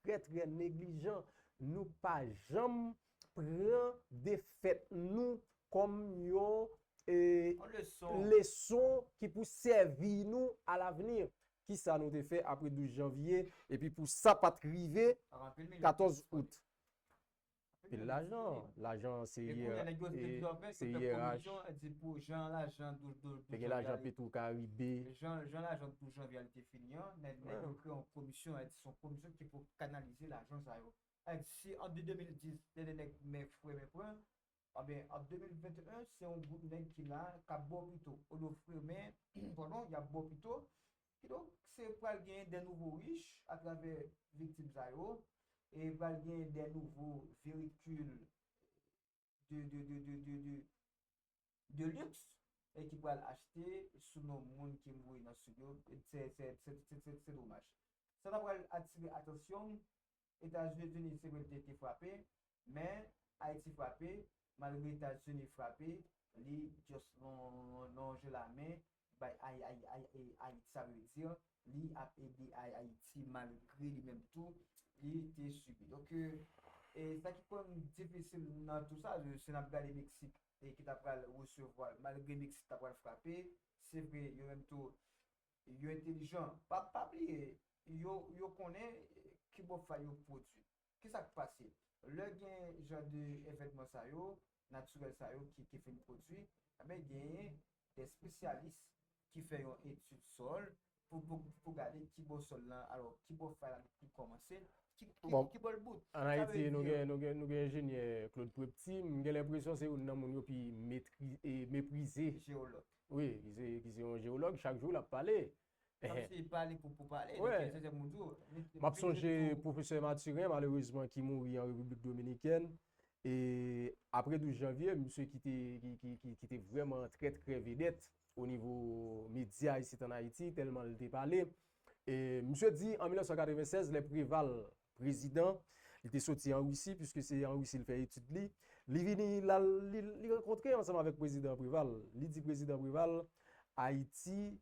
trè, trè neglijan. Nou pa janm pran defèt nou kòm yon, e, leson ki pou sèvi nou alavni. Kisa nou te fè apre douz janvye, epi pou sa pa t rive katòz out? Pil lajan. Lajan se yè, se yè raj. Te gen lajan Petro Caribe. Jan, jan lajan douz janvye a li te fini an, nèg, nèg yo kreye yon komisyon, e di se yon komisyon ki pou kanalize lajan sa yo. E di si an de mil dis, te de nèg men fre men pran, anben, an de mil venteyen, se yon gwoup nèg ki la, k ap ba w pito. Olye w fre men, padon, y ap ba w pito. Kidonk, se pral gen de nouvo rich atravè viktim sa yo, e pral gen de nouvo virikil, de, de, de, de, de, de, de liks e ki pral achte sou non moun ki mouri nan Sid yo. Se, se, se, se, se, se domaj. Sa ta pral atire atansyon m. Etazini se vre li te, te frape, men Ayiti frape, malgre Etazini frape, li just lon-, lon-, lonje lamen bay Ay-, Ay-, Ay-, Ay-, Ayiti, sa vle di, li ap ede Ay-, Ayiti malgre li menm tou, li te sibi. Donk, e, e sa ki konn difisil nan tou sa, se n ap gade Meksik e ki ta pral resevwa l, malgre Meksik ta pral frape, se vre, yo menm tou, yo entelijan. Pa, pa bliye, yo, yo konnen ki bò fay yo pwodui. Kisa k pase? Lè gen jan de evènman sa yo, natirèl sa yo ki, ki fin pwodui, ebyen, genyen de espesyalis ki fè yon etid sòl pou, pou, pou gade ki bò sòl lan, alò, ki bò fay la ki kòmanse, ki, ki, bon, ki bò l bout. An Ayiti, nou gen, nou gen, nou gen enjenyè Claude Prepti, m gen lenpresyon se youn nan moun yo pi metri-, e, meprize. Jewològ. Wi, ki se, ki se yon jewològ, chak jou l ap pale. Kòmsi pale pou, pou pale, wi. Donk, se, se moun di w, m ap sonje pwofesè Mathurin, malerezman, ki mouri an Repiblik Dominikèn. E apre douz janvye, misye ki te, ki, ki, ki, ki te vrèman trè, trè vedèt o nivo medya isit an Ayiti, tèlman l te pale. E misye di, an mil nèf san katreven sèz, lè Preval prezidan, li te soti an Risi, piske se an Risi l fè etid li. Li vini la, li, li rankontre ansanm avèk prezidan Preval. Li di prezidan Preval, Ayiti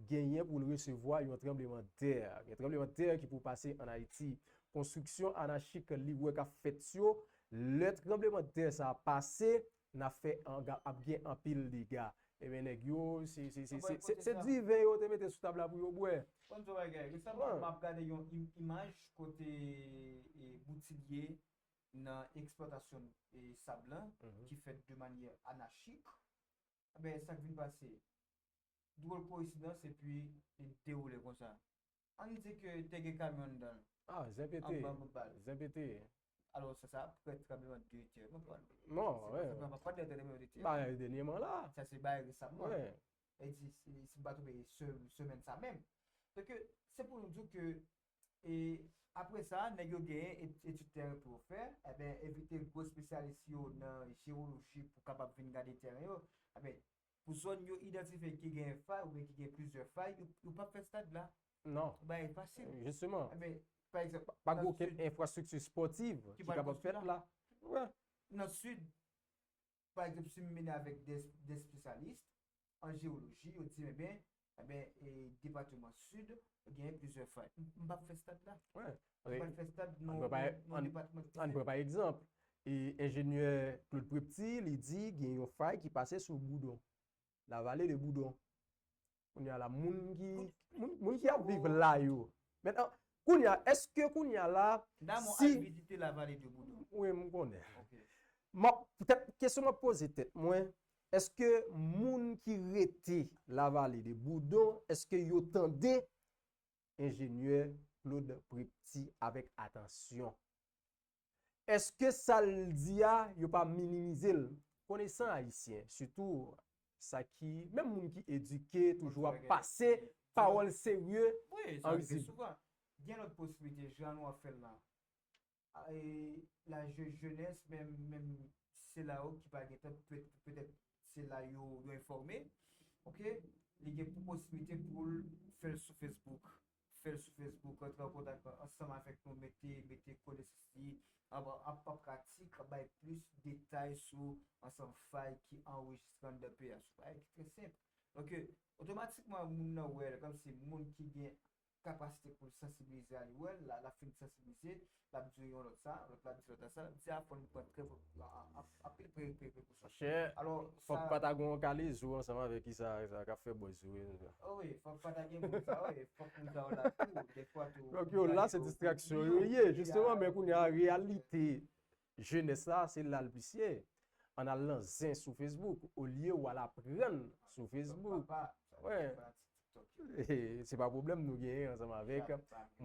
genyen pou l resevwa yon tranblemanntè. Gen tranblemanntè ki pou pase an Ayiti. Konstriksyon anachik li wè k ap fèt yo, lè tranblemanntè sa a pase, n ap fè anga-, ap gen anpil dega. Ebyen, nèg yo, se, se, se, se, se, se diven yo te mete sou tab la pou yo bwè. Bon, yon bagay, resaman, m ap gade yon im-, imaj kote, e, boutilye nan eksplwatasyon, e, sab lan, ki fèt de manyè anachik. Ebyen, sa k vin pase? Dwòl koyensidans, epi li dewoule konsa. Ann di ke te gen kamyon anndan l. Ah, zen pete. Anba bout bal. Zen pete. Alò, sa, sa ap prè tranbleman de tè. Mwen pa, non, se pa, se pa, pa de tranbleman de tè. Ba, dènyèman la. Sa se bay resaman. Wi. E di, si, si m pa twonpe, se, semèn sa menm. Donk, se pou nou di ke, e, apre sa, nèg yo genyen et-, etid teren pou yo fè. Ebyen, envite gwo espesyalis yo nan jewoloji pou kapab vin gade teren yo. Ebyen, pou zòn yo idantifye ki gen fay oubyen ki gen plizyè fay, yo, yo p ap fè stad la. Non. Bagay fasil. Jisteman. Ebyen, pa egzanp, pa gen okenn enfrastrikti espòtiv ki kapab fèt la. Wi. Nan Sid, pa egzanp, si m mennen avèk de, de espesyalis an jewoloji, yo di m, ebyen, ebyen, e, depatman Sid genyen plizyè fay. M, m p ap fè stad la. Wi. M p ap fè stad nan, nan, nan depatman ki... Ann pran pa egzanp, e, enjenyè Claude Prepti, li di gen yon fay ki pase sou Boudon. La vallée de Boudon. Kounye a la, moun ki, moun, moun ki ap viv la yo. Mentnan, kounye a, èske kounye a la, Damon si al vizite la vallée de Boudon. Wi, m konnen. Ok. M ap, poutèt kesyon m ap poze tèt mwen, èske moun ki rete la vallée de Boudon, èske yo tande enjenyè Claude Prepti avèk atansyon? Èske sa l di a, yo pa minimize l? Konesan ayisyen, sitou sa ki, menm moun ki edike, toujou ap pase pawòl serye an rizib. Wi, sa rive souvan. Gen lòt posiblite, jan nou ap fè l la. A, e, la je-, jenès, menm, menm sila yo ki pa gentan, pe-, petèt se la yo, yo enfòme. Ok? Li gen pou posiblite pou l fè l sou Facebook. Fè l sou Facebook, antre an kontak ansanm avèk nou, mete, mete konesans li an, an, an pratik, bay plis detay sou ansanm fay ki anrejistre anndan peyi a, sou bagay ki trè senp. Donk, otomatikman, moun nan wè l, kòmsi moun ki gen kapasite pou l sansibilize a, li wè l, l ap fin sansibilize, l ap di yon lòt sa, lòt la di lòt la sa, l ap di a fò n pran trè, anpil pre-, pre-, prekosyon. Monchè, alò, fòk pa ta gen yon kalezo ansanm avèk ki sa, sa k ap fè buzz yo. O wi, fòk pa ta gen moun sa, wi, fòk moun sa yo la tou, dèfwa tou. Donk yo la, se distraksyon yo ye, jisteman, men kounye a, reyalite jenès la, se la l plis ye. Ann al nan zen sou Facebook, olye w al aprann sou Facebook. Wi. Se pa pwoblèm nou genyen ansanm avèk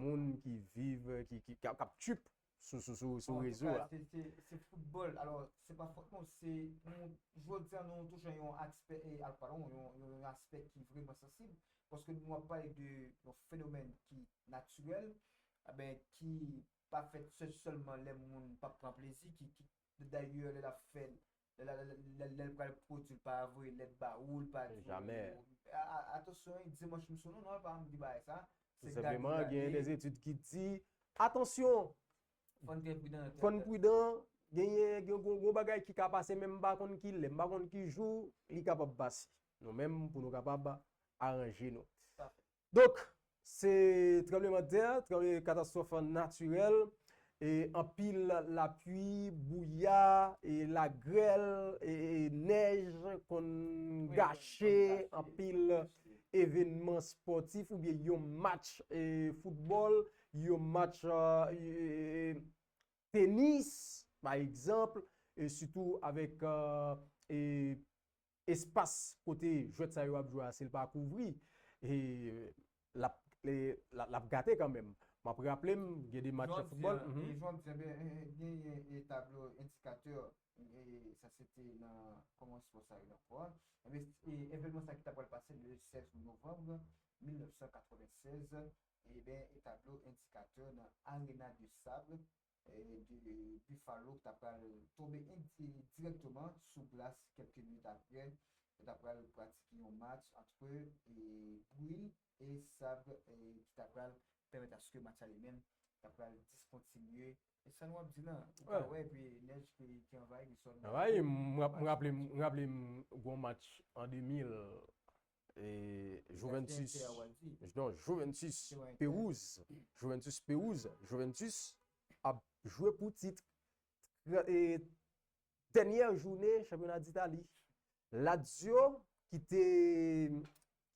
moun ki viv, ki, ki, k ap, k ap trip sou, sou, sou, sou rezo a. Antouka, se, se, se foutbòl. Alò, se pa fòt nou, se, nou, jodi a, nou touche yon aspè, e, al, padon, yon, yon, yon aspè ki vrèman sansib, paske nou ap pale de yon fenomèn ki natirèl, eben, ki pa fèt sè-, sèlman lè moun p ap pran plezi, ki, ki, dayè, lè l ap fè l, lè l pral pwodui, l pa voye lèt ba ou, l pa di ou. Jamè. Atansyon, dimanch m sou nou, non, l pa di bagay sa. Se gade, gade. Tou senpleman, genyen de etid ki di, atansyon, fò n pridan, genyen gen yon bagay ki ka pase, men m pa konn ki lè, m pa konn ki jou li kapab pase. Nou menm, pou nou kapab aranje nou. Donk, se tranblemanntè, tranble, katastwòf natirèl, e anpil lapli, bouya, e lagrèl, e, e nèj konn gache anpil evènman espòtif oubyen yon match e, foutbòl, yon match e, e, tenis, pa egzanp, e sitou avèk e, e, espas kote jwèt sa yo ap jwe a, si l pa kouvri, e, l ap, e, l ap, l ap gate kanmenm. M ap raple m, gen de match foutbòl. Jodi a, e, jodi a, ben, e, e, genyen e tablo endikatè, e, sa se te nan kòmansman sa yo ankò. Ebyen, e, evènman sa ki ta pral pase le sèz novanm mil nèf san katrevennsèz, e ben, e tablo endikatè nan Arena de Sable, e, de Buffalo ki ta pral tonbe indi-, dirèkteman sou glas kèlke minit apre. Yo ta pral pratike yon match antre, e, bri e sab, e, ki ta pral pèmèt aske match la li menm ta pral diskontinye. E sa nou ap di la, ou ka wè, epi nèj ki, ki anvayi Minnesota. Anvayi, m rap-, m raple m, m raple m gon match an de mil, e, Juventus, non, Juventus Perouz, Juventus Perouz, Juventus ap jwe pou tit, e, dènyè jounen chanpyona Ditali. Lazio ki te,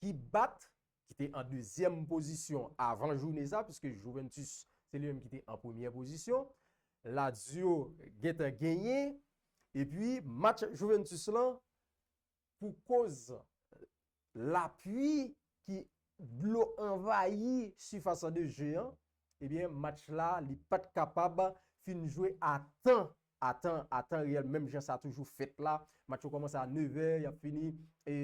ki bat, ki te an dezyèm pozisyon avan jounen sa, piske Juventus se li menm ki te an premyè pozisyon. Lazio gentan genyen, epi match Juventus lan, pou koz lapli ki dlo anvayi sifas de je an, ebyen, match la, li pa t kapab fin jwe a tan, a tan, a tan reyèl, menm jan sa toujou fèt la. Match yo kòmanse a nevè, y ap fini, e,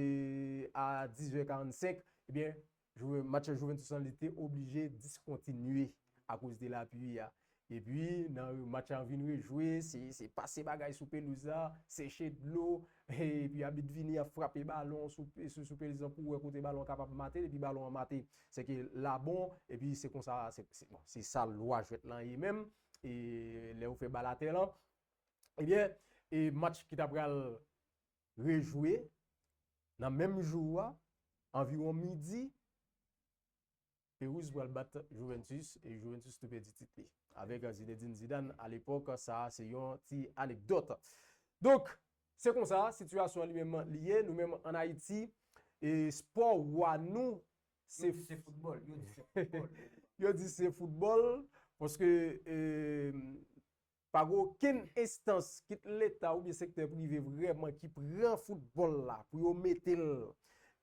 a dizè karannsenk. Ebyen, Jou-, match Juventus lan, li te oblije diskontinye akoz de lapli a. Epi, nan match la vin rejwe, se, se pase bagay sou pelouz la, seche dlo, epi abit vini ap frape balon sou, sou, sou pelouz lan pou wè kote balon an kapab mate, epi balon an mate, se ke la bon, epi se konsa, se, se, bon, se sa lwa jwèt lan ye menm, e lè ou fè bal atè lan, ebyen, e match ki ta pral rejwe nan menm jou a, anviwon midi, Perouz pral bat Juventus e Juventus tou pèdi tit li. Avèk Zinedine Zidane, alepòk, sa a se yon ti anekdòt. Donk, se konsa, sitiyasyon an li menm li ye, nou menm ann Ayiti, e spò wa nou, se. Yo di se foutbòl, yo di se foutbòl. Yo di se foutbòl, paske, e, pa gen okenn enstans, kit Leta oubyen sektè prive vrèman ki pran foutbòl la pou yo mete l,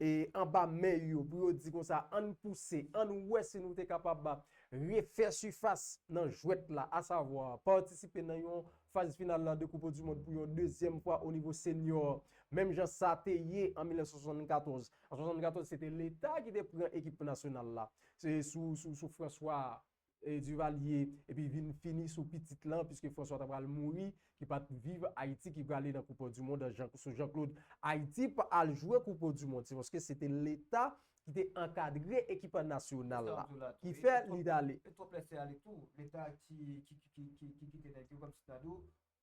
e, anba men yo, pou yo di konsa, ann pouse, ann wè si nou te kapab refè sifas nan jwèt la, asavwa patisipe nan yon faz final de Coupe du Monde pou yon dezyèm fwa o nivo senyò, menm jan sa te ye an mil nèf san swasannkatòz. An swasannkatòz, se te Leta ki te pran ekip nasyonal la. Se sou, sou, sou François e, Duvalier, epi vin fini sou pitit lan, piske François ta pral mouri, ki pa t viv Ayiti, ki prale nan Koup di Mond, Jean, sou Jean-Claude. Ayiti pa al jwe Koup di Mond, se paske se te Leta ki te ankadre ekip nasyonal la, ki fè li t ale. E twòp lè se ale tou, Leta ki, ki, ki, ki, ki, ki kite nèg yo kòmsi ta di w,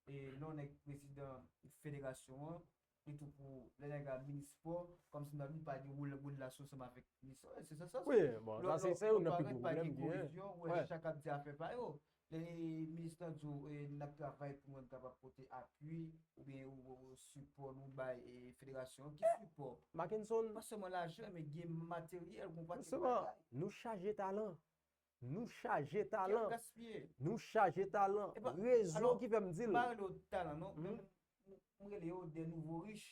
e lè yon nèg prezidan federasyon an, e tou pou lè nèg la minis spò, kòmsi nan li pa gen rel-, relasyon ansanm avèk minis spò. Se sa, sa. Wi, bon, sa se, se youn nan pi gwo pwoblèm ki gen. Lè chak ap di afè pa yo. Lè minis lan di w, e, n ap travay pou nou kapab pote apui oubyen ou, ou sipò nou bay, e, federasyon an. Ki sipò? Mackenson. Pa sèlman lajan, men gen materyèl, gon pakèt bagay. Jisteman, nou chaje talan. Nou chaje talan. Nou chaje talan. Rezon ki fè m di l. M pa rele yo talan, non. M, m, m rele yo de nouvo rich.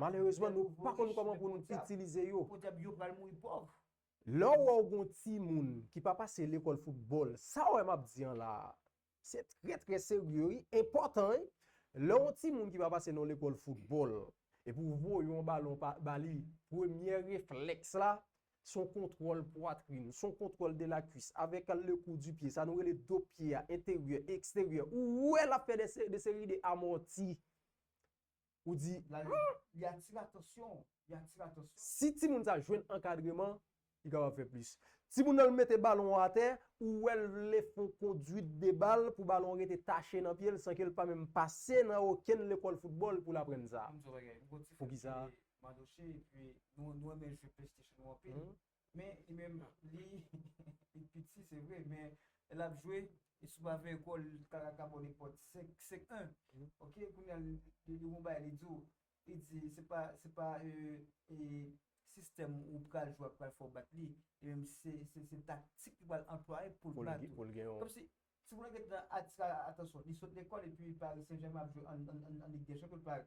Malerezman, nou pa konn kòman pou nou itilize yo. Podyab, yo pral mouri pòv. Lè w wè w gon timoun ki pa pase lekòl foutbòl, sa w wè m ap di an la a, se trè, trè serye, wi, enpòtan, wi. Lè yon timoun ki pa pase nan lekòl foutbòl, epi w voye yon balon pa, ba li, premye reflèks la, se yon kontwòl pwatrin, se yon kontwòl de la kwis, avèk le kou di pye, sa nou rele do pye a, enteryè, eksteryè. Ou wè l ap fè de se-, de seri de amòti. Ou di, la, li, li atire atansyon, li atire atansyon. Si timoun sa jwenn ankadreman, li kapab fè plis. Timoun nan mete balon an atè, ou wè l vle fè yon kondwit de bal pou balon an rete tache nan pye l san ke l pa menm pase nan okenn lekòl foutbòl pou l aprann sa. Poukisa? Madoche, epi nou, nou renmen jwe PlayStation nou anpil. Men, li menm, li, li piti, se vre, men lè l ap jwe, e si w pa veye kò l, li ka, ka ba w nenpòt senk, senk en. Ok, kounye a, li, li, li gon bagay, li di w, li di, se pa, se pa, e, e, sistèm ou pral jwe, pral fè w bat li. Li menm, se, se, se taktik li pral anplwaye pou l bat ou. Pou l gen yon. Kòmsi, timoun nan gentan atire atansyon. Li sot lekòl, epi Paris Saint-Germain ap jwe an, an, an, an Lig dè Chanpyon, li pa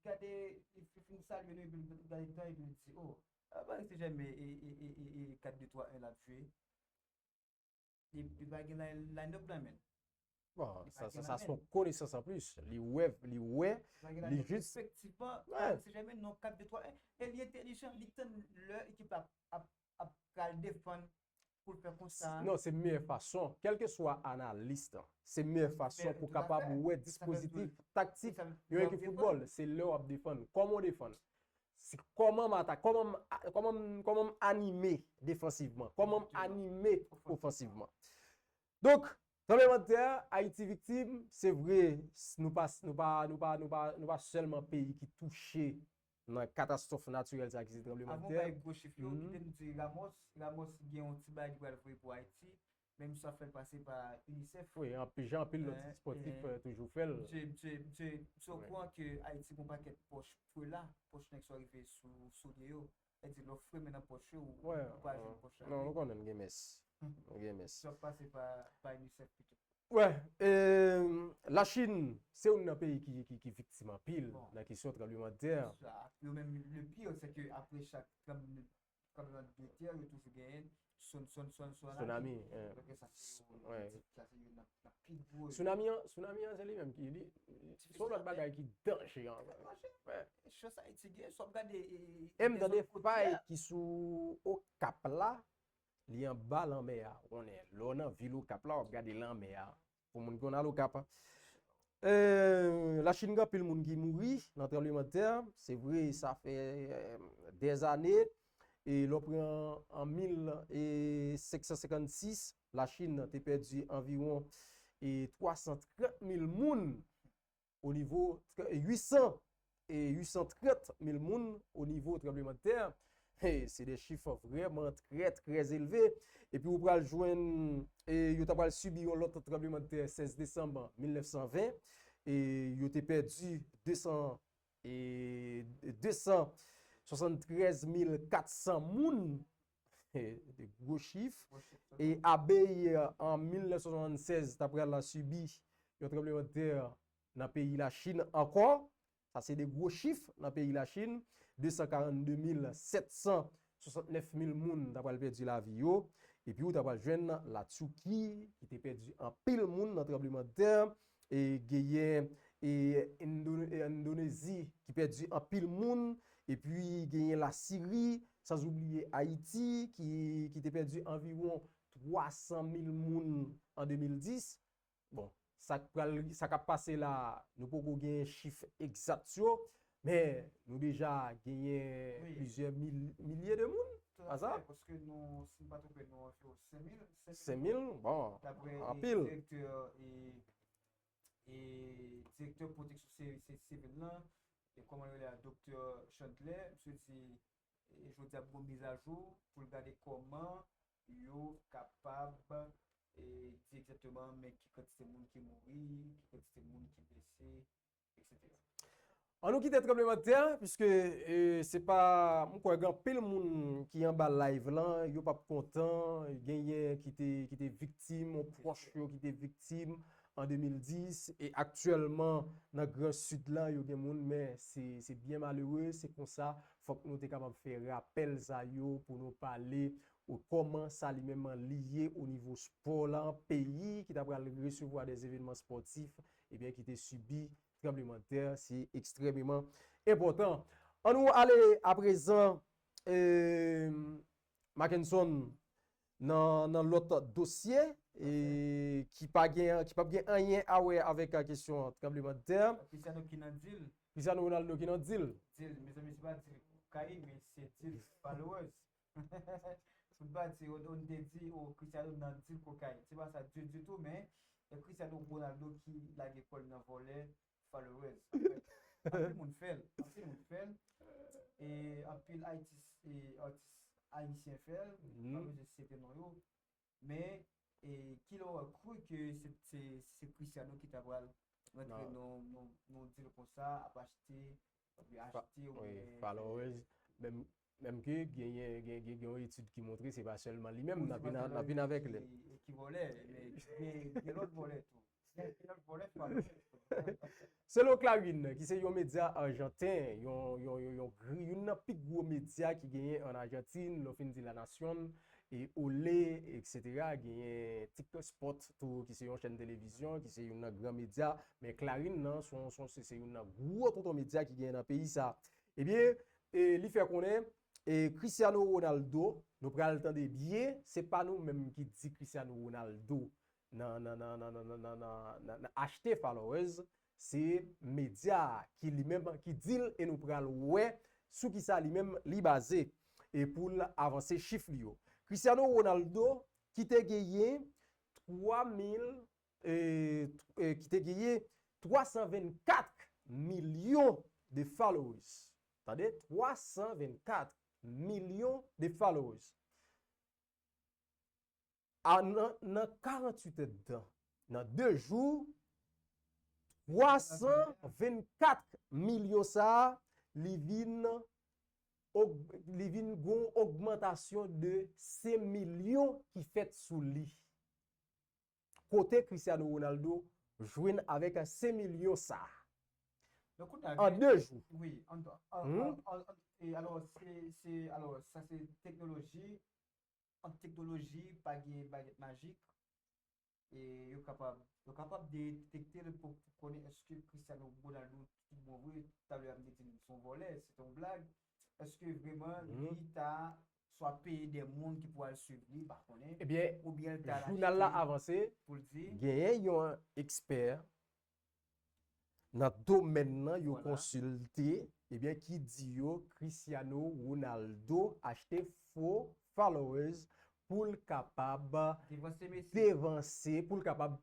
gade, li fin salye nou, epi li gade tan, epi li di, oh, a, Paris Saint-Germain, e, e, e, e, e, kat de twa en l ap jwe. Li, li pa gen line, line-up nan men l. Bon, sa, sa, sa se yon konesans an plis. Li wè, li wè, li jis. Efektivman, Paris Saint-Germain, non, kat de twa en. E li entèlijan, li tann lè ekip la ap, ap, ap pral defann pou l fè konsa. Non, se meyè fason. Kèlkeswa analis lan, se meyè fason pou kapab wè dispozitif, taktik yon ekip foutbòl. Se lè w ap defann. Kòman w defann? Se kòman m atake, kòman m, kòman m, kòman m anime defansivman, kòman m anime ofansivman. Donk, tranblemanntè, Ayiti viktim, se vre, s- nou pa, nou pa, nou pa, nou pa, nou pa sèlman peyi ki touche nan katastwòf natirèl sa ki se tranblemanntè. Avan bay gwo chif yo, kite m di Ramos, Ramos gen yon ti bagay li pral voye pou Ayiti, men misye ap fè l pase pa UNICEF. Wi, anpil, jan anpil lòt spòtif, eh, toujou fè l. Misye, misye, misye, misye okouran ke Ayiti gon pakèt pòch fre la, pòch nèg sa rive sou, sou de yo. Sa di lè w fre men nan pòch yo, ou, ou pa jwenn pòch la. Non, nou konnen n gen mès. Nou gen mès. Misye ap pase pa, pa UNICEF pito. Wè, e, Lachin, se youn nan peyi ki, ki, ki viktim anpil nan kesyon tranblemanntè. Sa, yo menm, le pire, se ke apre chak tranblemanntè, yo toujou genyen son, son, son, son, tsunami. Donk, sa se yo, sa se yo nan, nan pi gwo. Tsunami an, tsunami an, se li menm ki, li, se yon lòt bagay ki danje ankò. Wè. Chans Ayiti gen, si w ap gade, e, e, e, e m tande fay ki sou Okap la, li anba lanmè a. Ou konnen, lè w nan vil Okap la, w ap gade lanmè a. Pou moun ki konn al Okap. E, Lachin gen anpil moun ki mouri nan tranblemanntè. Se vre, sa fè, e, dèzane. E lè w pran an mil senk san senkannsis, Lachin te pèdi anviwon, e, twa san trant mil moun o nivo, e, uit san, e, uit san trant mil moun o nivo tranblemanntè. E, se de chif vrèman trè, trè elve. Epi ou pral jwenn, e, yo ta pral sibi yon lòt tranblemanntè sèz desanm mil nèf san ven. E yo te pèdi de san, e, de san swasanntrèz mil kat san moun. De gwo chif. E Abyei, an mil nèf san swasannsèz, ta pral sibi yon tranblemanntè nan peyi Lachin ankò. Sa se de gwo chif nan peyi Lachin. De san karannde mil sèt san swasannnèf mil moun ta pral pèdi lavi yo. Epi ou ta pral jwenn Latiki, ki te pèdi anpil moun nan tranblemanntè. E genyen, e, Indo-, e, Endonezi, ki pèdi anpil moun. Epi genyen Lasiri, san oubliye Ayiti, ki, ki te pèdi anviwon twa san mil moun an de mil dis. Bon, sa k pral, sa k ap pase la, nou poko gen chif egzat yo, men nou deja genyen plizyè mil, milye de moun, pa sa? Paske nou, si m pa twonpe, nou anviwon senk mil, senk mil, bon, anpil. Daprè direktè, e, e direktè pwoteksyon sivil lan, e kòman yo rele a, Doktè Chandler, misye di, e jodi a ap gon mizajou pou l gade kòman yo kapab, e, di egzakteman men ki kantite moun ki mouri, ki kantite moun ki blese, etsetera. An nou kite tranblemanntè, piske, e, se pa, m kwè gen anpil moun ki anba live lan, yo p ap kontan, genyen ki te, ki te viktim, yon pwòch yo ki te viktim an de mil dis, e aktyèlman nan Gran Sid lan, yo gen moun, men se, se byen malere, se konsa, fòk nou te kapab fè rapèl sa yo pou nou pale ou kòman sa li menm li ye o nivo spò lan, peyi ki ta pral resevwa de evènman spòtif, ebyen, ki te sibi tranblemanntè, se ekstrèmeman enpòtan. An nou ale aprezan, e, Mackenson, nan, nan lòt dosye, e, ki pa gen, ki p ap gen anyen a wè avèk, a, kesyon tranblemanntè. Cristiano ki nan dil. Cristiano Ronaldo ki nan deal. Deal, mezanmi, se pa deal kokayin, men se deal followers. Foutbòl, se yo te di, o, Cristiano nan deal kokayin. Se pa sa ditou, ditou, men e Cristiano Ronaldo ki lage kò l nan vòlè followers. Anpil moun fè l. Anpil moun fè l. E anpil atis, e atis ayisyen fè l. M pa bezwen site non yo. Men, e, ki lè w kri ke se, se, se Cristiano ki ta pral rantre nan yon deal konsa, ap achte, oubyen achte, oubyen. Followers. Menm, menm ke genyen, gen, gen, gen yon etid ki montre se pa sèlman li menm, n ap vin avèk li. Ki vòlè, men gen, gen lòt vòlè tou. Gen, gen lòt vòlè followers. Selon Clarín, ki se yon medya ajanten, yon, yon, yon, yon, youn nan pi gwo medya ki genyen an Ajantin, lè w fin di La Nación, e Olé, etsetera, genyen TikTok Sport tou, ki se yon chèn televizyon, ki se youn nan gran medya, men Clarín nan, se yon, se yon, se, se youn nan gwo tonton medya ki genyen nan peyi sa. Ebyen, e, li fè konnen, e, Cristiano Ronaldo, nou pral tande byen, se pa nou menm ki di Cristiano Ronaldo nan, nan, nan, nan, nan, nan, nan, nan, nan achte followers, se medya a ki li menm ki di l e nou pral wè sou kisa li menm li baze e pou l avanse chif li yo. Cristiano Ronaldo ki te genyen twa mil, e, e, ki te genyen twa san vennkat milyon de followers. Tande, twa san vennkat milyon de followers. A, nan, nan karanntuit èdtan, nan de jou, twa san vennkat milyon sa a, li vin, og- li vin gon ogmantasyon de senk milyon ki fèt sou li. Kote Cristiano Ronaldo jwenn avèk senk milyon sa a? An de jou. Wi, an, an, an, e alò, se, se, alò, sa se teknoloji, an teknoloji, pa gen bagèt majik. E yo kapab, yo kapab detekte l pou, pou konnen èske Cristiano Ronaldo tout bon vre, talè a m te di nou se yon vòlè, se te yon blag. Èske vrèman li ta swa peye de moun ki pou al swiv li, pa konnen, Ebyen, oubyen l ta jounal la avanse, pou l di. Genyen yon ekspè nan domèn nan yo konsilte, ebyen, ki di yo Cristiano Ronaldo achte fo followers pou l kapab devanse, pou l kapab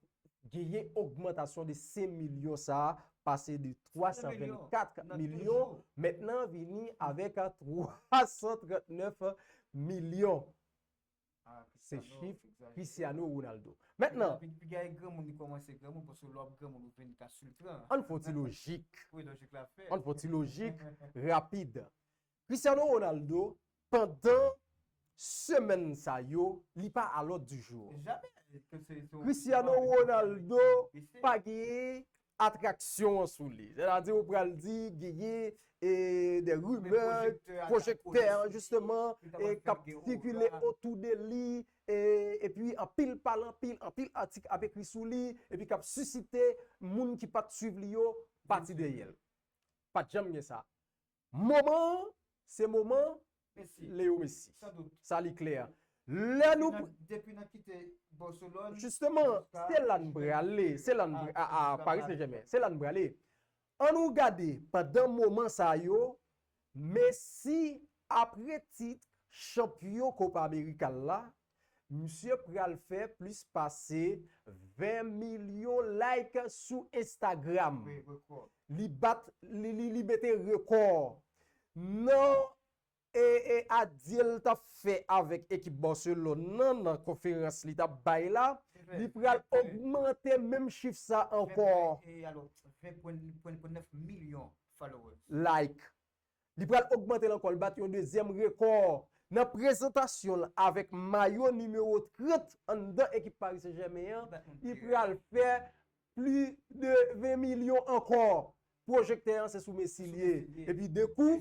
genyen ogmantasyon de senk milyon sa a, pase de twa san vennkat milyon, mentnan vini avèk twa san trannèf milyon. Se chif Cristiano Ronaldo. Mentnan, piga e granmoun li kòmanse granmoun, paske lè w ap granmoun ou vin ka sou l pran. Ann fè yon ti lojik. Wi, lojik la fè. Ann fè yon ti lojik rapid. Cristiano Ronaldo, pandan semèn sa yo, li pa a l'ordre du jour. Jamè. Cristiano Ronaldo pa genyen atraksyon an sou li. Sètadi, ou pral di, genyen e, de rimè, pwojektè an, jisteman, e k ap sikile otou de li, e, epi anpil pale, anpil, anpil atik ap ekri sou li, epi k ap sisite moun ki pa t swiv li yo, pati dèyè l. Pa t janm gen sa. Moman an, se moman Leo Messi. Sa li klè. Lè nou. Depi nan kite Barcelone. Jisteman, se la n prale. Se la n, a, a, Paris Saint-Germain. Se la n prale. Ann nou gade, pandan moman sa yo, Messi, apre tit chanpyon Copa America la, misye pral fè plis pase ven milyon like sou Instagram. Li bat, li, li, li mete rekò. Nan e, e adye l t ap fè avèk ekip Barcelone nan, nan konferans li t ap bay la, li pral ogmante menm chif sa ankò. Ven pwen nèf milyon followers. Like. Li pral ogmante l ankò, li bat yon dezyèm rekò. Nan prezantasyon l avèk mayo nimewo trant anndan ekip Paris Saint-Germain an, li pral fè plis de ven milyon ankò. Pwojektè an se sou Messi li ye. Epi de kou,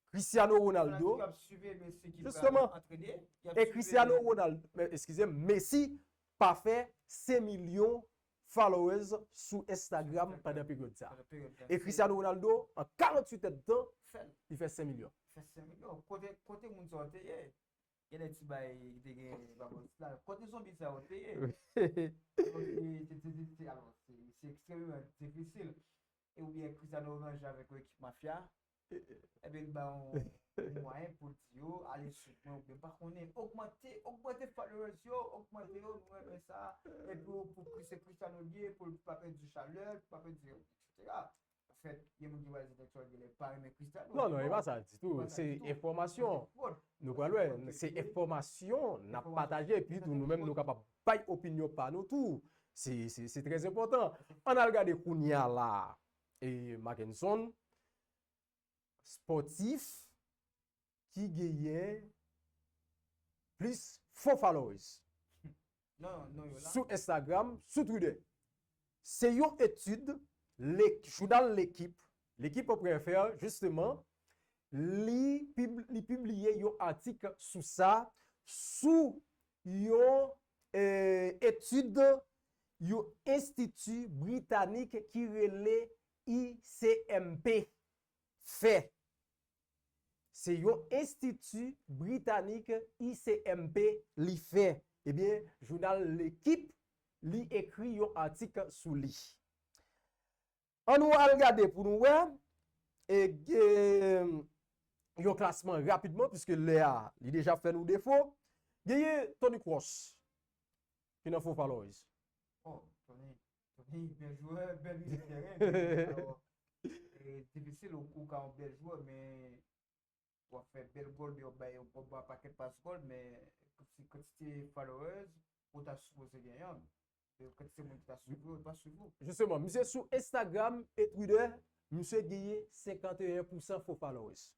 Cristiano Ronaldo, jisteman, e Cristiano Ronaldo, eskize m, Messi pa fè senk milyon followers sou Instagram pandan peryòd sa. E Cristiano Ronaldo, an karanntuit èdtan, li fè senk milyon. Fè senk milyon. Kote, kote moun sa yo te ye? Gen de ti bagay ki te gen babòs la. Kote zonbi sa yo te ye? Se ekstrèmeman difisil. e oubyen Cristiano ranje avèk yon ekip mafya, ebyen, li ba yon, yon mwayen pou l di yo, ale swiv mwen, oubyen, m pa konnen, ogmante, ogmante followers yo, ogmante yo, nou renmen sa, epi pou, pou se Cristiano l ye, pou l pa pèdi chalè, pou pa pèdi, et cetera. Anfèt, gen moun ki pral di nèg sa yo genlè pa renmen Cristiano. Non, non, e pa sa ditou. Se enfòmasyon. Nou pral wè, se enfòmasyon n ap pataje, epi tou nou menm nou kapab bay opinyon pa nou tou. Se, se, se trè enpòtan. Ann al gade kounye a la, e Mackenson, spòtif ki genyen plis fo followers sou Instagram, sou Twitter. Se yon etid le, jounal Lekip, Lekip P F, jisteman, li, pib, li pibliye yon atik sou sa, sou yon eh, etid yon enstiti britanik ki rele I C M P fè. Se yon enstiti britanik I C M P li fè. Ebyen, jounal Lekip, li ekri yon atik sou li. Ann nou al gade pou nou wè e, e, yon klasman rapidman, piske lè a, li deja fè nou defo. Genyen Toni Kroos, ki nan fo followers. Oh, Toni, Toni, bèl jwè, bèl militè, men, e, difisil ou, ou ka yon bèl jwè, men w ap fè bèl gòl, men w ap bay, w ap bay pakèt pas gòl, men si kantite followers, ou ta sipoze genyen, men kantite moun ki ta swiv ou, yo pa swiv ou. Jisteman, misye sou Instagram e Twitter, misye genyen senkanteyen pousan fo followers.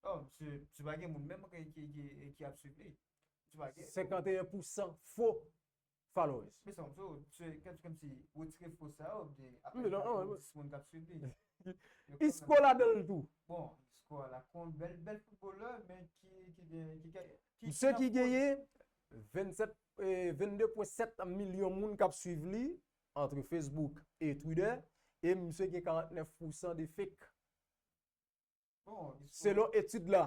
Oh, misye, misye pa gen moun menm ki, ki, ki, ki ap swiv li. Misye pa gen. Senkanteyen pousan fo followers. Men sa, misye, misye, kèm, kèm si retire fo sa yo, oubyen apre sa, gen dis moun k ap swiv li. Isco ladan l tou. Bon, Isco a la, kon bèl, bèl foutbolè, men ki, ki gen, ki, ki, ki, misye ki genyen vennsèt, eh, vennde pwen sèt milyon moun k ap swiv li, antre Facebook e Twitter, e misye gen karantnèf pousan de fake. Bon, Isco. Selon etid la,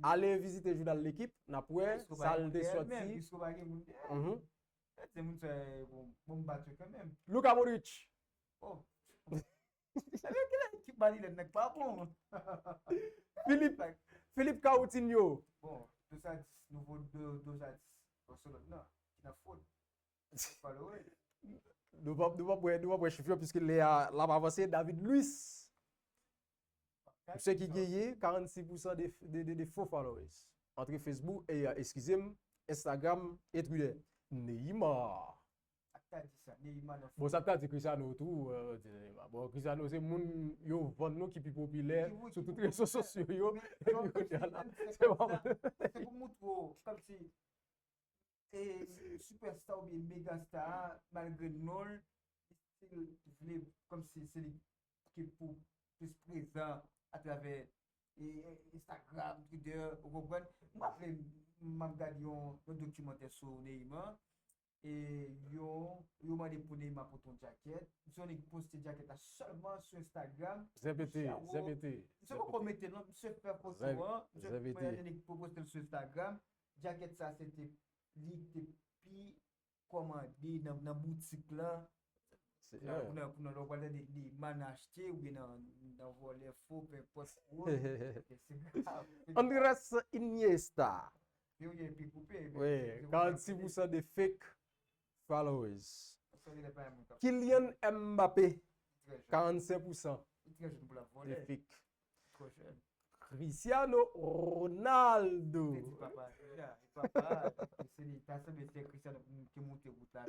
ale vizite jounal Lekip, n ap wè sa l te sòti. Isco pa gen moun dèyè l menm, Isco pa gen moun dèyè l. Mhm. Se moun sa, bon, bon, m bat yo kanmenm. Luka Modric. Oh. Sa vle di ki ekip Madrilèn nèg pa bon. Philippe, Philippe Coutinho. Bon, dos a dis, nouvo do, dos a dis Barcelone nan, ki nan fwod. Followers. Nou p ap, nou p ap wè, nou p ap wè chif yo, piske lè a, l ap avanse. David Luiz. Misye ki genyen karannsis pousan de, de, de, de fo followers. Antre Facebook, e, eskize m, Instagram e Twitter. Neymar. Sa k ta di sa, Neymar nan fo. Bon, sa k ta di Cristiano tou, eh, di Neymar. Bon, Cristiano se moun yo vann nou ki pi popilè sou tout rezo sosyo yo. Epi kounye a la, se pa moun. Se pou moutre w, kòmsi e sipèsta oubyen megasta a, malgre non l, li still vle kòmsi se li ki pou plis prezan atravè e, e, Instagram, Twitter, ou konprann? M raple m ap gade yon, yon dokimantè sou Neymar, e yo, yo mande pou Neymar pote yon djakèt. Misye nèk poste djakèt la sèlman sou Instagram. Zèbete, zèbete. Misye poko mete l non, misye fè foto an, misye nèk poste l sou Instagram. Djakèt sa se te li te pi kòmande nan, nan boutik lan. Pou nan, pou nan, pou nan, lè w pral tande li mal nan achte oubyen nan, nan vòlè fo, penpòt fo, se grav. Andres Iniesta. Wi, karannsis pousan de fake followers. Kylian Mbappé, karannsenk pousan de fake. Cristiano Ronaldo. Te di papa deja, e papa, se li, ta sanble se Cristiano ki monte wout la.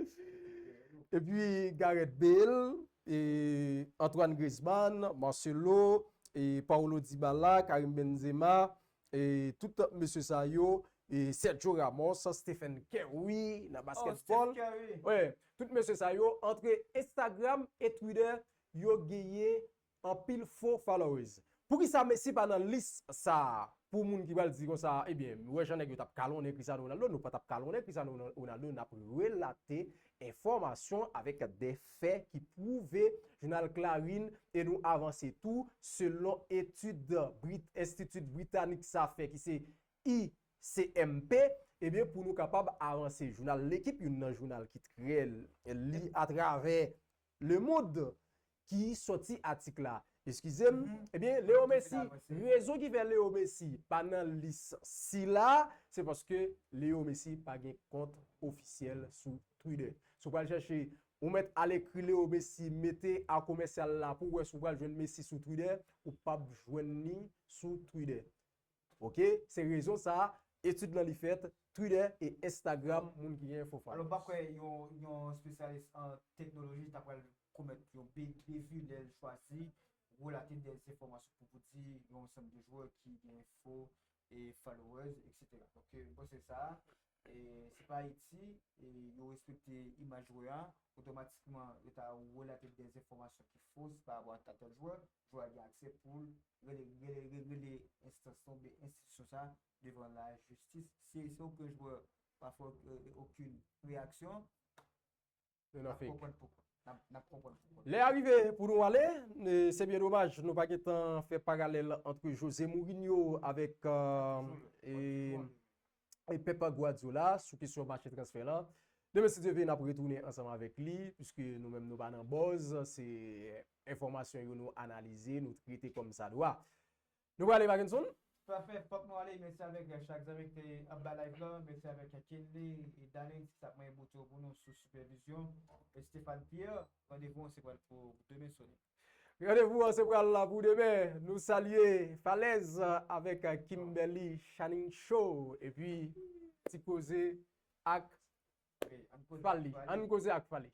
Epi Gareth Bale, e Antoine Griezmann, Marcelo, e Paulo Dybala, Karim Benzema, e tout mesye sa yo, e Sergio Ramos, Stephen Curry nan basketball. Wi, tout mesye sa yo, antre Instagram e Twitter, yo genyen anpil fo followers. Poukisa Messi pa nan lis sa a? Pou moun ki pral di konsa, ebyen, ou wè jan nèg yo t ap kalonnen Cristiano Ronaldo, nou pa t ap kalonnen Cristiano Ronaldo, n ap relate enfòmasyon avèk de fè ki pwouve jounal Clarín, e nou avanse tou, selon etid Brit-, enstiti britanik sa fè ki se I C M P, ebyen, pou nou kapab avanse. Jounal Lekip, youn nan jounal ki trè li atravè lemonn, ki sòti atik la. Eskize m, ebyen, Leo Messi, rezon ki fè Leo Messi pa nan lis sila, se paske Leo Messi pa gen kont ofisyèl sou Twitter. Si w pral chèche, ou mèt al ekri Leo Messi, mete a komèsyal la pou w wè si w pral jwenn Messi sou Twitter, ou p ap jwenn li sou Twitter. Ok? Se rezon sa a, etid lan li fèt, Twitter e Instagram, moun ki gen enfo fò. Alò, m pa kwè yon, yon espesyalis an teknoloji ta pral komèt yon be-, bevi lè l chwazi relate de enfòmasyon pou, pou di yon ansanm de jwè ki gen fo e followers, et cetera. Donk, euh, m panse sa, e se pa Ayiti, e yo respekte imaj jwè a, otomatikman, yo ta relate de enfòmasyon ki fo pa rapò a tèl jwè, jwè a gen aksè pou l rele, rele, rele, rele enstans lan oubyen enstitisyon sa devan lajistis. Si se okenn jwè pa fè, euh, okenn reyaksyon, n ap konprann poukwa. N ap, n ap konprann poukwa. Lè a rive pou nou ale, e se byen domaj, nou pa gentan fè paralèl ant Jose Mourinho avèk, euh, e, e Pep Guardiola sou kesyon mache transfè la. Demen, si Dye vle, n ap retounen ansanm avèk li, piske nou menm nou pa nan buzz, se enfòmasyon yo nou analize, nou trete kòm sa dwa. Nou prale, Mackenson? Pafè, fòk nou ale. Mèsi avèk, euh, chak zanmi ki te anba live la. Mèsi avèk, euh, Kenley e Dalen ki t ap manyen bout yo pou nou sou sipèvizyon. E Stéphane Pierre, randevou an se pral pou demen sonnen. Randevou an se pral la pou demen. Nou salye Falèz, euh, avèk, euh, Kimberly Channing Show. Epi, ti koze ak Fally. Ann koze ak Fally.